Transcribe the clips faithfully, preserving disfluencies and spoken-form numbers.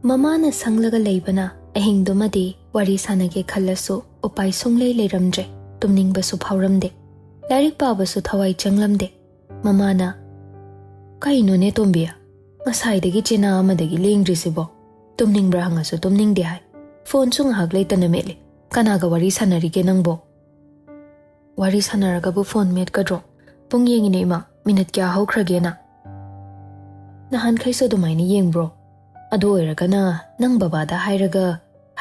ꯃꯃꯥꯅ ꯁꯪꯂꯒ ꯂꯩꯕꯅ ꯑꯍꯤꯡꯗꯨꯃꯗꯤ ꯋꯥꯔꯤ ꯁꯥꯟꯅꯒꯦ ꯈꯜꯂꯁꯨ ꯎꯄꯥꯏ ꯁꯨꯡꯂꯩ ꯂꯩꯔꯝꯗ꯭ꯔꯦ꯫ ꯇꯨꯝꯅꯤꯡꯕꯁꯨ ꯐꯥꯎꯔꯝꯗꯦ꯫ ꯂꯥꯏꯔꯤꯛ ꯄꯥꯕꯁꯨ ꯊꯋꯥꯏ ꯆꯪꯂꯝꯗꯦ꯫ ꯃꯃꯥꯅ, "ꯀꯩꯅꯣꯅꯦ ꯇꯣꯝꯕꯤ? ꯉꯁꯥꯏꯗꯒꯤ ꯆꯦꯅꯥ ꯑꯃꯗꯒꯤ ꯂꯦꯡꯗ꯭ꯔꯤꯁꯤꯕꯣ? ꯇꯨꯝꯅꯤꯡꯕ꯭ꯔꯥ ꯍꯪꯉꯁꯨ ꯇꯨꯝꯅꯤꯡꯗꯦ ꯍꯥꯏ꯫ ꯐꯣꯟꯁꯨ ꯉꯥꯏꯍꯥꯛ ꯂꯩꯇꯅ ꯃꯦꯠꯂꯤ꯫ ꯀꯅꯥꯒ ꯋꯥꯔꯤ ꯁꯥꯟꯅꯔꯤꯒꯦ ꯅꯪꯕꯣ?" "ꯋꯥꯔꯤ ꯁꯥꯟꯅꯔꯒꯕꯨ ꯐꯣꯟ ꯃꯦꯠꯀꯗ꯭ꯔꯣ? ꯄꯨꯡ ꯌꯦꯡꯉꯤꯅꯦ ꯏꯃꯥ, ꯃꯤꯅꯠ ꯀꯌꯥ ꯍꯧꯈ꯭ꯔꯒꯦꯅ?" "ꯅꯍꯥꯟꯈꯩꯁꯨ ꯑꯗꯨꯃꯥꯏꯅ ꯌꯦꯡꯕ꯭ꯔꯣ? ꯑꯗꯨ ꯑꯣꯏꯔꯒꯅ ꯅꯪ ꯕꯕꯥꯗ ꯍꯥꯏꯔꯒ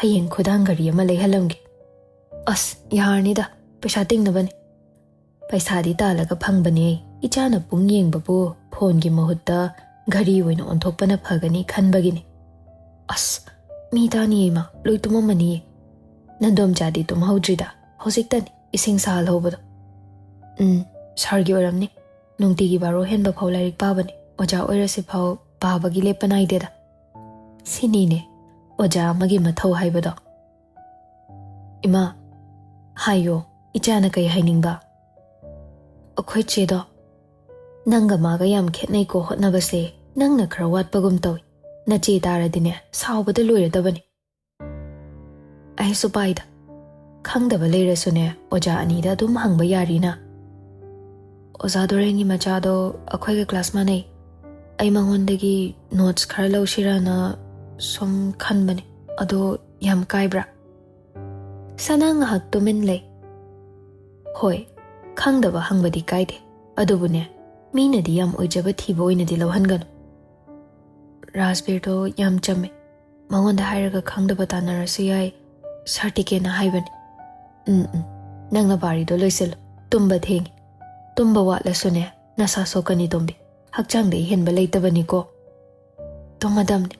ꯍꯌꯦꯡ ꯈꯨꯗꯥꯡ ꯘꯔꯤ ꯑꯃ ꯂꯩꯍꯜꯂꯝꯒꯦ꯫" "ꯑꯁ, ꯌꯥꯔꯅꯤꯗ, ꯄꯩꯁꯥ ꯇꯤꯡꯅꯕꯅꯦ꯫" "ꯄꯩꯁꯥꯗꯤ ꯇꯥꯜꯂꯒ ꯐꯪꯕꯅꯦ꯫ ꯏꯆꯥꯅ ꯄꯨꯡ ꯌꯦꯡꯕꯕꯨ ꯐꯣꯟꯒꯤ ꯃꯍꯨꯠꯇ ꯘꯔꯤ ꯑꯣꯏꯅ ꯑꯣꯟꯊꯣꯛꯄꯅ ꯐꯒꯅꯤ ꯈꯟꯕꯒꯤꯅꯦ꯫" "ꯑꯁ, ꯃꯤ ꯇꯥꯅꯤꯌꯦ ꯏꯃꯥ, ꯂꯣꯏ ꯇꯨꯝꯃꯝꯃꯅꯤꯌꯦ꯫ ꯅꯟꯗꯣꯝꯆꯥꯗꯤ ꯇꯨꯝꯍꯧꯗ꯭ꯔꯤꯗ, ꯍꯧꯖꯤꯛꯇꯅꯤ ꯏꯁꯤꯡ ꯁꯥꯍꯜꯍꯧꯕꯗꯣ꯫" "ꯎꯝ, ꯁꯥꯔꯒꯤ ꯑꯣꯏꯔꯝꯅꯤ꯫ ꯅꯨꯡꯇꯤꯒꯤ ꯕꯥꯔꯣ ꯍꯦꯟꯕ ꯐꯥꯎ ꯂꯥꯏꯔꯤꯛ ꯄꯥꯕꯅꯤ꯫ ꯑꯣꯖꯥ ꯑꯣꯏꯔꯁꯤ ꯐꯥꯎ ꯄꯥꯕꯒꯤ ꯂꯦꯞꯄ ꯅꯥꯏꯗꯦꯗ꯫" "ꯁꯤꯅꯤꯅꯦ ꯑꯣꯖꯥ ꯑꯃꯒꯤ ꯃꯊꯧ ꯍꯥꯏꯕꯗꯣ꯫" "ꯏꯃꯥ, ꯍꯥꯏꯌꯣ, ꯏꯆꯥꯅ ꯀꯩ ꯍꯥꯏꯅꯤꯡꯕ?" "ꯑꯩꯈꯣꯏ ꯆꯦꯗꯣ ꯅꯪꯒ ꯃꯥꯒ ꯌꯥꯝ ꯈꯦꯠꯅꯩꯀꯣ ꯍꯣꯠꯅꯕꯁꯦ꯫ ꯅꯪꯅ ꯈꯔ ꯋꯥꯠꯄꯒꯨꯝ ꯇꯧꯏ꯫ ꯅꯆꯦ ꯇꯥꯔꯗꯤꯅꯦ, ꯁꯥꯎꯕꯗ ꯂꯣꯏꯔꯗꯕꯅꯤ꯫" "ꯑꯩꯁꯨ ꯄꯥꯏꯗ, ꯈꯪꯗꯕ ꯂꯩꯔꯁꯨꯅꯦ, ꯑꯣꯖꯥ ꯑꯅꯤꯗ ꯑꯗꯨꯝ ꯍꯪꯕ ꯌꯥꯔꯤꯅ꯫" "ꯑꯣꯖꯥ ꯗꯣꯔꯦꯟꯒꯤ ꯃꯆꯥꯗꯣ ꯑꯩꯈꯣꯏꯒ ꯀ꯭ꯂꯥꯁ ꯃꯥꯟꯅꯩ꯫ ꯑꯩ ꯃꯉꯣꯟꯗꯒꯤ ꯅꯣꯠꯁ ꯈꯔ ꯂꯧꯁꯤꯔꯅ ꯁꯨꯝ ꯈꯟꯕꯅꯦ꯫ ꯑꯗꯣ ꯌꯥꯝ ꯀꯥꯏꯕ꯭ꯔꯥ?" ꯁꯅꯥ ꯉꯥꯏꯍꯥꯛ ꯇꯨꯃꯤꯟ ꯂꯩ꯫ "ꯍꯣꯏ, ꯈꯪꯗꯕ ꯍꯪꯕꯗꯤ ꯀꯥꯏꯗꯦ꯫ ꯑꯗꯨꯕꯨꯅꯦ, ꯃꯤꯅꯗꯤ ꯌꯥꯝ ꯑꯣꯏꯖꯕ ꯊꯤꯕ ꯑꯣꯏꯅꯗꯤ ꯂꯧꯍꯟꯒꯅꯨ꯫ ꯔꯥꯖꯕꯤꯔꯗꯣ ꯌꯥꯝ ꯆꯝꯃꯦ꯫ ꯃꯉꯣꯟꯗ ꯍꯥꯏꯔꯒ ꯈꯪꯗꯕ ꯇꯥꯟꯅꯔꯁꯨ ꯌꯥꯏ꯫ ꯁꯥꯔ ꯇꯤꯀꯦꯅ ꯍꯥꯏꯕꯅꯤ꯫" "ꯎꯝ, ꯎꯝ, ꯅꯪꯅ ꯄꯥꯔꯤꯗꯣ ꯂꯣꯏꯁꯤꯜꯂꯨ꯫ ꯇꯨꯝꯕ ꯊꯦꯡꯉꯤ꯫ ꯇꯨꯝꯕ ꯋꯥꯠꯂꯁꯨꯅꯦ, ꯅꯁꯥ ꯁꯣꯛꯀꯅꯤ ꯇꯣꯝꯕꯤ꯫ ꯍꯛꯆꯥꯡꯗꯒꯤ ꯍꯦꯟꯕ ꯂꯩꯇꯕꯅꯤꯀꯣ꯫ ꯇꯨꯝꯃꯗꯝꯅꯤ꯫"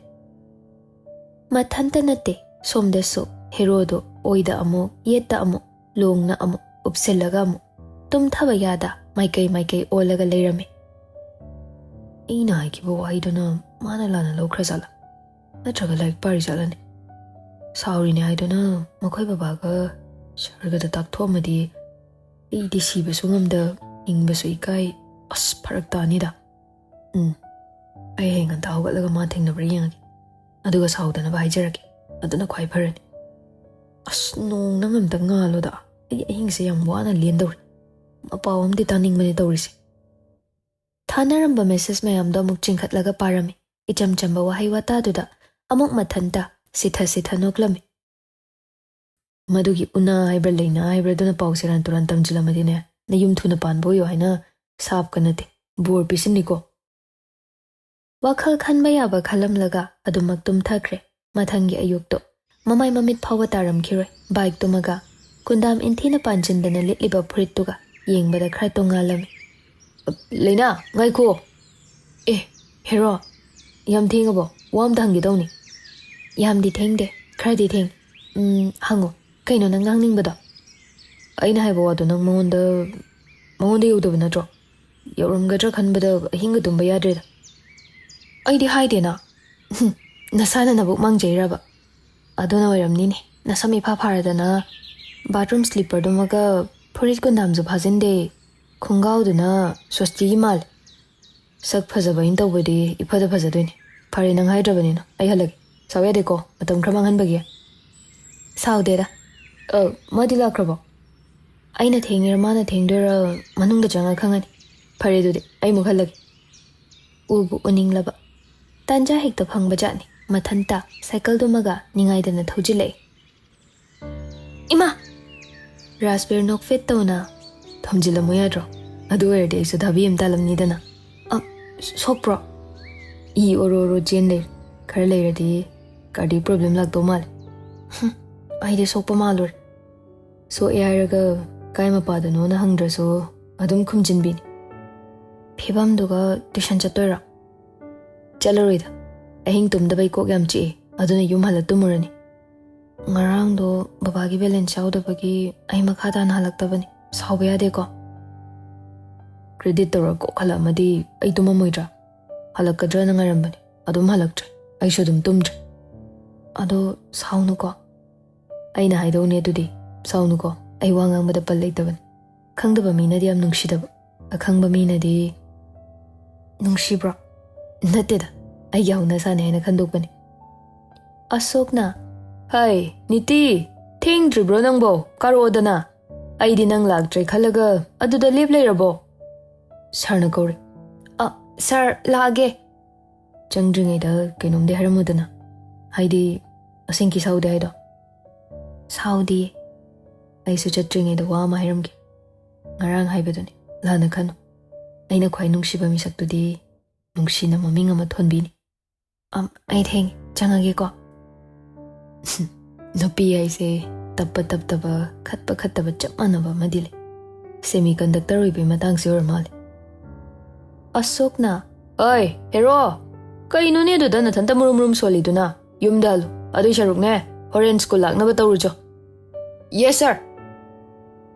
ꯃꯊꯟꯇ ꯅꯠꯇꯦ, ꯁꯣꯝꯗꯁꯨ ꯍꯦꯔꯣꯗꯣ ꯑꯣꯏꯗ ꯑꯃꯨꯛ, ꯌꯦꯠꯇ ꯑꯃꯨꯛ, ꯂꯣꯡꯅ ꯑꯃꯨꯛ, ꯎꯞꯁꯤꯜꯂꯒ ꯑꯃꯨꯛ, ꯇꯨꯝꯊꯕ ꯌꯥꯗ ꯃꯥꯏꯀꯩ ꯃꯥꯏꯀꯩ ꯑꯣꯜꯂꯒ ꯂꯩꯔꯝꯃꯤ꯫ ꯑꯩꯅ ꯍꯥꯏꯈꯤꯕ ꯋꯥꯍꯩꯗꯨꯅ ꯃꯥꯅ ꯂꯥꯟꯅ ꯂꯧꯈ꯭ꯔꯖꯥꯠꯂꯥ? ꯅꯠꯇ꯭ꯔꯒ ꯂꯥꯏꯔꯤꯛ ꯄꯥꯔꯤ ꯖꯥꯠꯂꯅꯦ? ꯁꯥꯎꯔꯤꯅꯦ ꯍꯥꯏꯗꯨꯅ ꯃꯈꯣꯏ ꯕꯕꯥꯒ ꯁꯥꯔꯒꯗ ꯇꯥꯛꯊꯣꯛꯑꯝꯃꯗꯤ ꯑꯩꯗꯤ ꯁꯤꯕꯁꯨ ꯉꯝꯗ, ꯍꯤꯡꯕꯁꯨ ꯏꯀꯥꯏ꯫ ꯑꯁ, ꯐꯔꯛ ꯇꯥꯅꯤꯗ꯫ ꯎꯝ, ꯑꯩ ꯍꯌꯦꯡ ꯉꯟꯇꯥ ꯍꯧꯒꯠꯂꯒ ꯃꯥ ꯊꯦꯡꯅꯕ꯭ꯔꯥ ꯌꯦꯡꯉꯒꯦ꯫ ꯑꯗꯨꯒ ꯁꯥꯎꯗꯅꯕ ꯍꯥꯏꯖꯔꯒꯦ꯫ ꯑꯗꯨꯅ ꯈ꯭ꯋꯥꯏ ꯐꯔꯅꯤ꯫ ꯑꯁ, ꯅꯣꯡ, ꯅꯪ ꯑꯝꯇ ꯉꯥꯜꯂꯣꯗ꯫ ꯑꯩ ꯑꯍꯤꯡꯁꯦ ꯌꯥꯝ ꯋꯥꯅ ꯂꯦꯟꯗꯧꯔꯦ꯫ ꯃꯄꯥꯎ ꯑꯃꯗꯤ ꯇꯥꯅꯤꯡꯕꯅꯦ ꯇꯧꯔꯤꯁꯦ꯫ ꯊꯥꯅꯔꯝꯕ ꯃꯦꯁꯦꯖ ꯃꯌꯥꯝꯗꯣ ꯑꯃꯨꯛ ꯆꯤꯡꯈꯠꯂꯒ ꯄꯥꯔꯝꯃꯤ꯫ ꯏꯆꯝ ꯆꯝꯕ ꯋꯥꯍꯩ ꯋꯥꯇꯥꯗꯨꯗ ꯑꯃꯨꯛ ꯃꯊꯟꯇ ꯁꯤꯊ ꯁꯤꯊ ꯅꯣꯛꯂꯝꯃꯤ꯫ "ꯃꯗꯨꯒꯤ ꯎꯅꯥ ꯍꯥꯏꯕ꯭ꯔꯥ ꯂꯩꯅꯥ ꯍꯥꯏꯕ꯭ꯔꯥ ꯑꯗꯨꯅ ꯄꯥꯎ ꯁꯦꯔꯥꯟ ꯇꯨꯔꯥꯟ ꯇꯝꯁꯤꯜꯂꯝꯃꯗꯤꯅꯦ, ꯅꯌꯨꯝ ꯊꯨꯅ ꯄꯥꯟꯕ ꯑꯣꯏꯌꯣ ꯍꯥꯏꯅ ꯁꯥꯞꯀ ꯅꯠꯇꯦ, ꯕꯣꯔ ꯄꯤꯁꯤꯟꯅꯤꯀꯣ?" ꯋꯥꯈꯜ ꯈꯟꯕ ꯌꯥꯕ ꯈꯜꯂꯝꯂꯒ ꯑꯗꯨꯃꯛ ꯇꯨꯝꯊꯈ꯭ꯔꯦ꯫ ꯃꯊꯪꯒꯤ ꯑꯌꯨꯛꯇꯣ ꯃꯃꯥꯏ ꯃꯃꯤꯠ ꯐꯥꯎꯕ ꯇꯥꯔꯝꯈꯤꯔꯣꯏ꯫ ꯕꯥꯏꯛ ꯇꯨꯝꯃꯒ ꯀꯨꯟꯗꯥꯝ ꯏꯟꯊꯤꯅ ꯄꯥꯟꯁꯤꯟꯗꯅ ꯂꯤꯠꯂꯤꯕ ꯐꯨꯔꯤꯠꯇꯨꯒ ꯌꯦꯡꯕꯗ ꯈꯔ ꯇꯣꯉꯥꯜꯂꯝꯃꯤ꯫ "ꯂꯩꯅꯥ, ꯉꯥꯏꯈꯣ!" "ꯑꯦ, ꯍꯦꯔꯣ, ꯌꯥꯝ ꯊꯦꯡꯉꯕꯣ? ꯋꯥ ꯑꯝꯇ ꯍꯪꯒꯦ ꯇꯧꯅꯤ꯫" "ꯌꯥꯝꯗꯤ ꯊꯦꯡꯗꯦ, ꯈꯔꯗꯤ ꯊꯦꯡ꯫" "ꯎꯝ, ꯍꯪꯉꯣ, ꯀꯩꯅꯣ ꯅꯪ ꯉꯥꯡꯅꯤꯡꯕꯗꯣ?" "ꯑꯩꯅ ꯍꯥꯏꯕ ꯋꯥꯗꯣ ꯅꯪ ꯃꯉꯣꯟꯗ, ꯃꯉꯣꯟꯗ ꯌꯧꯗꯕ ꯅꯠꯇ꯭ꯔꯣ? ꯌꯧꯔꯝꯒꯗ꯭ꯔꯥ ꯈꯟꯕꯗ ꯑꯍꯤꯡꯒ ꯇꯨꯝꯕ ꯌꯥꯗ꯭ꯔꯦꯗ꯫" "ꯑꯩꯗꯤ ꯍꯥꯏꯗꯦꯅ꯫" "ꯍꯨꯝ, ꯅꯁꯥꯅ ꯅꯕꯨꯛ ꯃꯥꯡꯖꯩꯔꯕ?" "ꯑꯗꯨꯅ ꯑꯣꯏꯔꯝꯅꯤꯅꯦ, ꯅꯁꯝ ꯏꯐꯥ ꯐꯥꯔꯗꯅ ꯕꯥꯠꯔꯨꯝ ꯁ꯭ꯂꯤꯞꯄꯔꯗꯨꯃꯒ ꯐꯨꯔꯤꯠ ꯀꯨꯟꯗꯥꯝꯁꯨ ꯐꯥꯖꯤꯟꯗꯦ, ꯈꯣꯡꯒꯥꯎꯗꯨꯅ ꯁ꯭ꯋꯁꯇꯤꯒꯤ ꯃꯥꯜꯂꯦ꯫" "ꯁꯛ ꯐꯖꯕ ꯑꯩꯅ ꯇꯧꯕꯗꯤ ꯏꯐꯗ ꯐꯖꯗꯣꯏꯅꯦ꯫ ꯐꯔꯦ, ꯅꯪ ꯍꯥꯏꯗ꯭ꯔꯕꯅꯤꯅ ꯑꯩ ꯍꯜꯂꯒꯦ꯫ ꯁꯥꯎ ꯌꯥꯗꯦꯀꯣ, ꯃꯇꯝ ꯈꯔ ꯃꯥꯡꯍꯟꯕꯒꯤ꯫" "ꯁꯥꯎꯗꯦꯗ꯫" "ꯑ, ꯃꯥꯗꯤ ꯂꯥꯛꯈ꯭ꯔꯕꯣ?" "ꯑꯩꯅ ꯊꯦꯡꯉꯤꯔ ꯃꯥꯅ ꯊꯦꯡꯗꯣꯏꯔ ꯃꯅꯨꯡꯗ ꯆꯪꯉ ꯈꯪꯉꯅꯤ꯫" "ꯐꯔꯦ ꯑꯗꯨꯗꯤ, ꯑꯩ ꯑꯃꯨꯛ ꯍꯜꯂꯒꯦ꯫" ꯎꯕꯨ ꯎꯅꯤꯡꯂꯕ ꯇꯥꯟꯖꯥ ꯍꯦꯛꯇ ꯐꯪꯕ ꯖꯥꯠꯅꯤ꯫ ꯃꯊꯟꯇ ꯁꯥꯏꯀꯜꯗꯨꯃꯒ ꯅꯤꯡꯉꯥꯏꯗꯅ ꯊꯧꯖꯤꯜꯂꯛꯏ꯫ "ꯏꯃꯥ!" ꯔꯥꯖꯕꯤꯔ ꯅꯣꯛꯐꯦꯠ ꯇꯧꯅ, "ꯊꯣꯝꯖꯤꯜꯂꯝꯃꯨ ꯌꯥꯗ꯭ꯔꯣ? ꯑꯗꯨ ꯑꯣꯏꯔꯗꯤ ꯑꯩꯁꯨ ꯊꯥꯕꯤ ꯑꯃ ꯇꯥꯜꯂꯝꯅꯤꯗꯅ꯫" "ꯑ, ꯁꯣꯛꯄ꯭ꯔꯣ?" ꯏ ꯑꯣꯔꯣ ꯑꯣꯔꯣ ꯆꯦꯟ ꯂꯩꯔꯦ꯫ ꯈꯔ ꯂꯩꯔꯗꯤ ꯀꯥꯔꯗꯤꯌꯛ ꯄ꯭ꯔꯣꯕ꯭ꯂꯦꯝ ꯂꯥꯛꯇꯧ ꯃꯥꯜꯂꯦ꯫ ꯍꯨꯝ, ꯑꯩꯗꯤ ꯁꯣꯛꯄ ꯃꯥꯜꯂꯨꯔꯦ꯫ ꯁꯣꯛꯑꯦ ꯍꯥꯏꯔꯒ ꯀꯥꯏ ꯃꯄꯥꯗꯅꯣꯅ ꯍꯪꯗ꯭ꯔꯁꯨ ꯑꯗꯨꯝ ꯈꯨꯝꯖꯤꯟꯕꯤꯅꯤ꯫ "ꯐꯤꯕꯝꯗꯨꯒ ꯇ꯭ꯌꯨꯁꯟ ꯆꯠꯇꯣꯏꯔꯣ?" "ꯆꯠꯂꯔꯣꯏꯗ꯫ ꯑꯍꯤꯡ ꯇꯨꯝꯗꯕꯩ ꯀꯣꯛ ꯌꯥꯝ ꯆꯤꯛꯑꯦ, ꯑꯗꯨꯅ ꯌꯨꯝ ꯍꯜꯂ ꯇꯨꯝꯃꯨꯔꯅꯤ꯫" "ꯉꯔꯥꯡꯗꯣ ꯕꯕꯥꯒꯤ ꯕꯦꯂꯦꯟꯁ ꯌꯥꯎꯗꯕꯒꯤ ꯑꯩ ꯃꯈꯥ ꯇꯥꯅ ꯍꯜꯂꯛꯇꯕꯅꯤ꯫ ꯁꯥꯎꯕ ꯌꯥꯗꯦꯀꯣ?" "ꯀ꯭ꯔꯦꯗꯤꯠ ꯇꯧꯔ ꯀꯣꯛ ꯍꯜꯂꯛꯑꯝꯃꯗꯤ ꯑꯩ ꯇꯨꯝꯃꯝꯃꯣꯏꯗ꯭ꯔꯥ? ꯍꯜꯂꯛꯀꯗ꯭ꯔꯅ ꯉꯥꯏꯔꯝꯕꯅꯤ, ꯑꯗꯨꯝ ꯍꯜꯂꯛꯇ꯭ꯔꯦ꯫ ꯑꯩꯁꯨ ꯑꯗꯨꯝ ꯇꯨꯝꯗ꯭ꯔꯦ꯫" "ꯑꯗꯣ ꯁꯥꯎꯅꯨꯀꯣ꯫" "ꯑꯩꯅ ꯍꯥꯏꯗꯧꯅꯦ ꯑꯗꯨꯗꯤ, ꯁꯥꯎꯅꯨꯀꯣ꯫ ꯑꯩ ꯋꯥ ꯉꯥꯡꯕꯗ ꯄꯜ ꯂꯩꯇꯕꯅꯤ꯫ ꯈꯪꯗꯕ ꯃꯤꯅꯗꯤ ꯌꯥꯝ ꯅꯨꯡꯁꯤꯗꯕ, ꯑꯈꯪꯕ ꯃꯤꯅꯗꯤ ꯅꯨꯡꯁꯤꯕ꯭ꯔꯣ? ꯅꯠꯇꯦꯗ, ꯑꯩꯒꯤ ꯍꯧꯅꯁꯥꯅꯦ ꯍꯥꯏꯅ ꯈꯟꯗꯣꯛꯄꯅꯤ꯫ ꯑꯁꯣꯛꯅ, "ꯍꯥꯏ, ꯅꯤꯇꯤ, ꯊꯦꯡꯗ꯭ꯔꯤꯕ꯭ꯔꯣ ꯅꯪꯕꯣ? ꯀꯥꯔꯛꯑꯣꯗꯅ꯫ ꯑꯩꯗꯤ ꯅꯪ ꯂꯥꯛꯇ꯭ꯔꯦ ꯈꯜꯂꯒ ꯑꯗꯨꯗ ꯂꯦꯞ ꯂꯩꯔꯕꯣ?" ꯁꯥꯔꯅ ꯀꯧꯔꯦ꯫ "ꯑ, ꯁꯥꯔ, ꯂꯥꯛꯑꯒꯦ꯫" "ꯆꯪꯗ꯭ꯔꯤꯉꯩꯗ ꯀꯩꯅꯣꯝꯗꯤ ꯍꯥꯏꯔꯝꯃꯨꯗꯅ꯫ ꯍꯥꯏꯗꯤ, ꯑꯁꯦꯡꯀꯤ ꯁꯥꯎꯗꯦ ꯍꯥꯏꯗꯣ?" "ꯁꯥꯎꯗꯤꯌꯦ꯫ ꯑꯩꯁꯨ ꯆꯠꯇ꯭ꯔꯤꯉꯩꯗ ꯋꯥ ꯑꯃ ꯍꯥꯏꯔꯝꯒꯦ꯫ ꯉꯔꯥꯡ ꯍꯥꯏꯕꯗꯨꯅꯤ, ꯂꯥꯟꯅ ꯈꯟꯅꯨ꯫ ꯑꯩꯅ ꯈ꯭ꯋꯥꯏ ꯅꯨꯡꯁꯤꯕ ꯃꯤꯁꯛꯇꯨꯗꯤ ꯅꯨꯡꯁꯤꯅ ꯃꯃꯤꯡ ꯑꯃ ꯊꯣꯟꯕꯤꯅꯤ꯫ ꯑꯝ, ꯑꯩ ꯊꯦꯡꯉꯦ, ꯆꯪꯉꯒꯦꯀꯣ꯫" ꯅꯨꯄꯤ ꯍꯥꯏꯁꯦ ꯇꯞꯄ ꯇꯞꯇꯕ, ꯈꯠꯄ ꯈꯠꯇꯕ ꯆꯞ ꯃꯥꯟꯅꯕ ꯑꯃꯗꯤ ꯂꯩ꯫ ꯁꯦꯃꯤ ꯀꯟꯗꯛꯇꯔ ꯑꯣꯏꯕꯒꯤ ꯃꯇꯥꯡꯁꯦ ꯑꯣꯏꯔ ꯃꯥꯜꯂꯦ꯫ ꯑꯁꯣꯛꯅ, "ꯑꯣꯏ, ꯍꯦꯔꯣ, ꯀꯩꯅꯣꯅꯦ ꯑꯗꯨꯗ ꯅꯊꯟꯇ ꯃꯨꯔꯨꯝ ꯃꯨꯔꯨꯝ ꯁꯣꯜꯂꯤꯗꯨꯅ? ꯌꯨꯝꯗ ꯍꯜꯂꯨ꯫ ꯑꯗꯨꯏ ꯁꯔꯨꯛꯅꯦ, ꯍꯣꯔꯦꯟ ꯁ꯭ꯀꯨꯜ ꯂꯥꯛꯅꯕ ꯇꯧꯔꯨꯆꯣ꯫" "ꯌꯦꯁ, ꯁꯥꯔ꯫"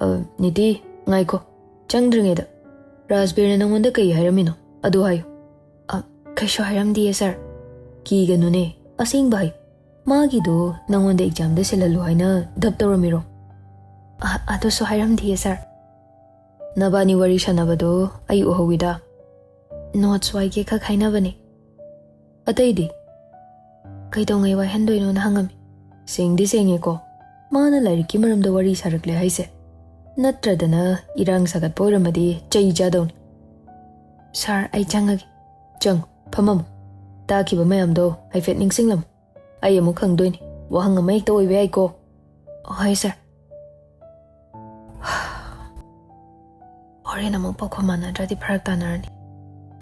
"ꯑ, ꯅꯤꯇꯤ, ꯉꯥꯏꯈꯣ꯫ ꯆꯪꯗ꯭ꯔꯤꯉꯩꯗ ꯔꯥꯖꯕꯤꯔꯅ ꯅꯪꯉꯣꯟꯗ ꯀꯩ ꯍꯥꯏꯔꯝꯃꯤꯅꯣ? ꯑꯗꯨ ꯍꯥꯏꯌꯨ꯫" "ꯑ, ꯀꯩꯁꯨ ꯍꯥꯏꯔꯝꯗꯤꯌꯦ, ꯁꯥꯔ꯫" "ꯀꯤꯒꯅꯨꯅꯦ, ꯑꯁꯦꯡꯕ ꯍꯥꯏꯌꯨ꯫ ꯃꯥꯒꯤꯗꯣ ꯅꯪꯉꯣꯟꯗ ꯑꯦꯛꯖꯥꯝꯗ ꯁꯤꯜꯍꯜꯂꯨ ꯍꯥꯏꯅ ꯙꯞ ꯇꯧꯔꯝꯃꯤꯔꯣ?" "ꯑ, ꯑꯗꯨꯁꯨ ꯍꯥꯏꯔꯝꯗꯤꯌꯦ, ꯁꯥꯔ꯫" "ꯅꯕꯥꯅꯤ ꯋꯥꯔꯤ ꯁꯥꯟꯅꯕꯗꯣ ꯑꯩ ꯎꯍꯧꯋꯤꯗ꯫ ꯅꯣꯠꯁ ꯋꯥꯏꯒꯦ ꯈꯛ ꯍꯥꯏꯅꯕꯅꯦ꯫" "ꯑꯇꯩꯗꯤ?" "ꯀꯩꯗꯧꯉꯩ ꯋꯥꯏꯍꯟꯗꯣꯏꯅꯣꯅ ꯍꯪꯉꯝꯃꯤ꯫" "ꯁꯦꯡꯗꯤ ꯁꯦꯡꯉꯦꯀꯣ, ꯃꯥꯅ ꯂꯥꯏꯔꯤꯛꯀꯤ ꯃꯔꯝꯗ ꯋꯥꯔꯤ ꯁꯥꯔꯛꯂꯦ ꯍꯥꯏꯁꯦ꯫ ꯅꯠꯇ꯭ꯔꯗꯅ ꯏꯔꯥꯡ ꯁꯥꯒꯠꯄ ꯑꯣꯏꯔꯝꯃꯗꯤ ꯆꯩ ꯆꯥꯗꯧꯅꯤ꯫" "ꯁꯥꯔ, ꯑꯩ ꯆꯪꯉꯒꯦ꯫" "ꯆꯪꯉꯨ, ꯐꯝꯃꯝꯃꯨ꯫ ꯇꯥꯈꯤꯕ ꯃꯌꯥꯝꯗꯣ ꯍꯥꯏꯐꯦꯠ ꯅꯤꯡꯁꯤꯡꯂꯝꯃꯨ꯫ ꯑꯩ ꯑꯃꯨꯛ ꯍꯪꯗꯣꯏꯅꯤ꯫ ꯋꯥꯍꯪ ꯑꯃ ꯍꯦꯛꯇ ꯑꯣꯏꯕ ꯌꯥꯏꯀꯣ?" "ꯍꯣꯏ, ꯁꯥꯔ꯫" "ꯍꯣꯔꯦꯟ ꯑꯃꯨꯛ ꯄꯥꯎꯈꯨꯝ ꯃꯥꯟꯅꯗ꯭ꯔꯗꯤ ꯐꯔꯛ ꯇꯥꯅꯔꯅꯤ꯫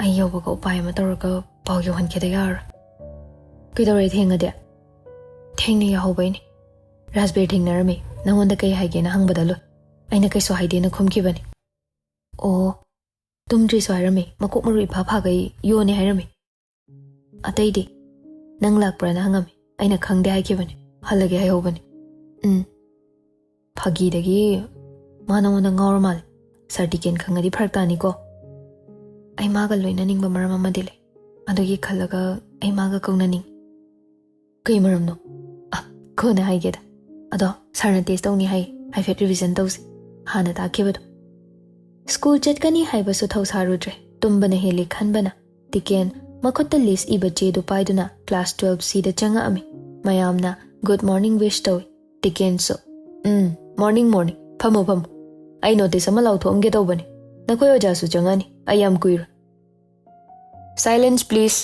ꯑꯩ ꯌꯧꯕꯒ ꯎꯄꯥꯏ ꯑꯃ ꯇꯧꯔꯒ ꯄꯥꯎ ꯌꯧꯍꯟꯈꯤꯗ ꯌꯥꯔꯔꯣꯏ꯫" "ꯀꯩꯗꯧꯔꯦ ꯊꯦꯡꯉꯗꯤ?" "ꯊꯦꯡꯅ ꯌꯧꯍꯧꯕꯩꯅꯦ꯫ ꯔꯥꯖꯕꯤꯔ ꯊꯦꯡꯅꯔꯝꯃꯤ꯫ ꯅꯪꯉꯣꯟꯗ ꯀꯩ ꯍꯥꯏꯒꯦꯅ ꯍꯪꯕꯗ ꯂꯣꯏ꯫ ꯑꯩꯅ ꯀꯩꯁꯨ ꯍꯥꯏꯗꯦꯅ ꯈꯨꯝꯈꯤꯕꯅꯤ꯫" "ꯑꯣ, ꯇꯨꯝꯗ꯭ꯔꯤꯁꯨ ꯍꯥꯏꯔꯝꯃꯤ꯫ ꯃꯀꯣꯛ ꯃꯔꯨ ꯏꯐꯥ ꯐꯥꯒꯩ ꯌꯣꯟꯅꯦ ꯍꯥꯏꯔꯝꯃꯤ꯫" "ꯑꯇꯩꯗꯤ?" "ꯅꯪ ꯂꯥꯛꯄ꯭ꯔꯥꯅ ꯍꯪꯉꯝꯃꯤ꯫ ꯑꯩꯅ ꯈꯪꯗꯦ ꯍꯥꯏꯈꯤꯕꯅꯤ꯫ ꯍꯜꯂꯒꯦ ꯍꯥꯏꯍꯧꯕꯅꯤ꯫" "ꯎꯝ꯫ ꯐꯥꯒꯤꯗꯒꯤ ꯃꯥ ꯅꯉꯣꯟꯗ ꯉꯥꯎꯔ ꯃꯥꯜꯂꯦ꯫ ꯁꯥꯔ ꯇꯤꯀꯦꯟ ꯈꯪꯉꯗꯤ ꯐꯔꯛ ꯇꯥꯅꯤꯀꯣ꯫" "ꯑꯩ ꯃꯥꯒ ꯂꯣꯏꯅꯅꯤꯡꯕ ꯃꯔꯝ ꯑꯃꯗꯤ ꯂꯩ꯫ ꯑꯗꯨꯒꯤ ꯈꯜꯂꯒ ꯑꯩ ꯃꯥꯒ ꯀꯧꯅꯅꯤꯡꯉꯤ꯫" "ꯀꯩ ꯃꯔꯝꯅꯣ?" "ꯑ, ꯀꯣꯟꯅ ꯍꯥꯏꯒꯦꯗ꯫ ꯑꯗꯣ ꯁꯥꯔꯅ ꯇꯦꯁ ꯇꯧꯅꯤ ꯍꯥꯏ꯫ ꯍꯥꯏꯐꯦꯠ ꯔꯤꯚꯤꯖꯟ ꯇꯧꯁꯤ, ꯍꯥꯟꯅ ꯇꯥꯛꯈꯤꯕꯗꯣ꯫" ꯁ꯭ꯀꯨꯜ ꯆꯠꯀꯅꯤ ꯍꯥꯏꯕꯁꯨ ꯊꯧꯁꯥꯔꯨꯗ꯭ꯔꯦ꯫ ꯇꯨꯝꯕꯅ ꯍꯦꯜꯂꯤ ꯈꯟꯕꯅ ꯇꯤꯀꯦꯟ ꯃꯈꯨꯠꯇ ꯂꯤꯁ ꯏꯕ ꯆꯦꯗꯨ ꯄꯥꯏꯗꯨꯅ ꯀ꯭ꯂꯥꯁ ꯇꯨꯋꯦꯜꯐ ꯁꯤꯗ ꯆꯪꯉꯛꯑꯝꯃꯤ꯫ ꯃꯌꯥꯝꯅ good morning wish ꯇꯧꯏ꯫ ꯇꯤꯀꯦꯟꯁꯨ, "ꯎꯝ, morning, morning. ꯐꯝꯃꯣ, ꯐꯝꯃꯣ꯫ ꯑꯩ notice ꯑꯃ ꯂꯥꯎꯊꯣꯛꯑꯝꯒꯦ ꯇꯧꯕꯅꯤ꯫ ꯅꯈꯣꯏ ꯑꯣꯖꯥꯁꯨ ꯆꯪꯉꯛꯑꯅꯤ꯫ ꯑꯩ ꯌꯥꯝ ꯀꯨꯏꯔꯣꯏ꯫ Silence, please.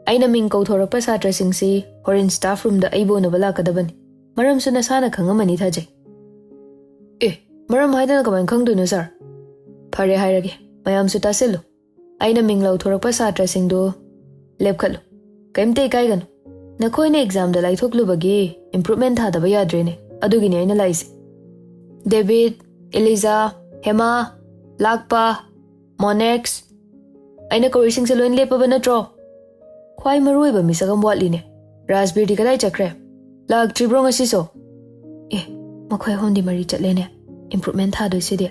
ꯑꯩꯅ ꯃꯤꯡ ꯀꯧꯊꯣꯔꯛꯄ ꯁꯥꯇ꯭ꯔꯁꯤꯡꯁꯤ ꯍꯣꯔꯦꯟ staff roomꯗ ꯑꯩꯕꯨ ꯎꯅꯕ ꯂꯥꯛꯀꯗꯕꯅꯤ꯫ ꯃꯔꯝꯁꯨ ꯅꯁꯥꯅ ꯈꯪꯉꯝꯃꯅꯤ ꯊꯥꯖꯩ꯫" "ꯑꯦ, ꯃꯔꯝ ꯍꯥꯏꯗꯅ ꯀꯃꯥꯏꯅ ꯈꯪꯗꯣꯏꯅꯣ, sir?" "ꯐꯔꯦ ꯍꯥꯏꯔꯒꯦ, ꯃꯌꯥꯝꯁꯨ ꯇꯥꯁꯤꯜꯂꯨ꯫ ꯑꯩꯅ ꯃꯤꯡ ꯂꯥꯎꯊꯣꯔꯛꯄ ꯁꯥꯇ꯭ꯔꯁꯤꯡꯗꯨ ꯂꯦꯞꯈꯠꯂꯨ꯫ ꯀꯔꯤꯝꯇ ꯏꯀꯥꯏꯒꯅꯨ꯫ ꯅꯈꯣꯏꯅ examꯗ ꯂꯥꯏꯊꯣꯛꯂꯨꯕꯒꯤ improvement ꯊꯥꯗꯕ ꯌꯥꯗ꯭ꯔꯦꯅꯦ꯫ ꯑꯗꯨꯒꯤꯅꯦ ꯑꯩꯅ ꯂꯥꯛꯏꯁꯦ꯫ ꯗꯦꯕꯤꯠ, ꯏꯂꯤꯖꯥ, ꯍꯦꯃꯥ, ꯂꯥꯛꯄ, ꯃꯣꯅꯦꯛꯁ, ꯑꯩꯅ ꯀꯧꯔꯤꯁꯤꯡꯁꯦ ꯂꯣꯏ ꯂꯦꯞꯄꯕ ꯅꯠꯇ꯭ꯔꯣ? ꯈ꯭ꯋꯥꯏ ꯃꯔꯨꯑꯣꯏꯕ ꯃꯤꯁꯛ ꯑꯃ ꯋꯥꯠꯂꯤꯅꯦ꯫ ꯔꯥꯖꯕꯤꯔꯗꯤ ꯀꯗꯥꯏ ꯆꯠꯈ꯭ꯔꯦ? ꯂꯥꯛꯇ꯭ꯔꯤꯕ꯭ꯔꯣ ꯉꯁꯤꯁꯨ?" "ꯑꯦ, ꯃꯈꯣꯏ ꯑꯍꯨꯝꯗꯤ ꯃꯔꯤ ꯆꯠꯂꯦꯅꯦ꯫ Improvement ꯊꯥꯗꯣꯏꯁꯤꯗꯤ꯫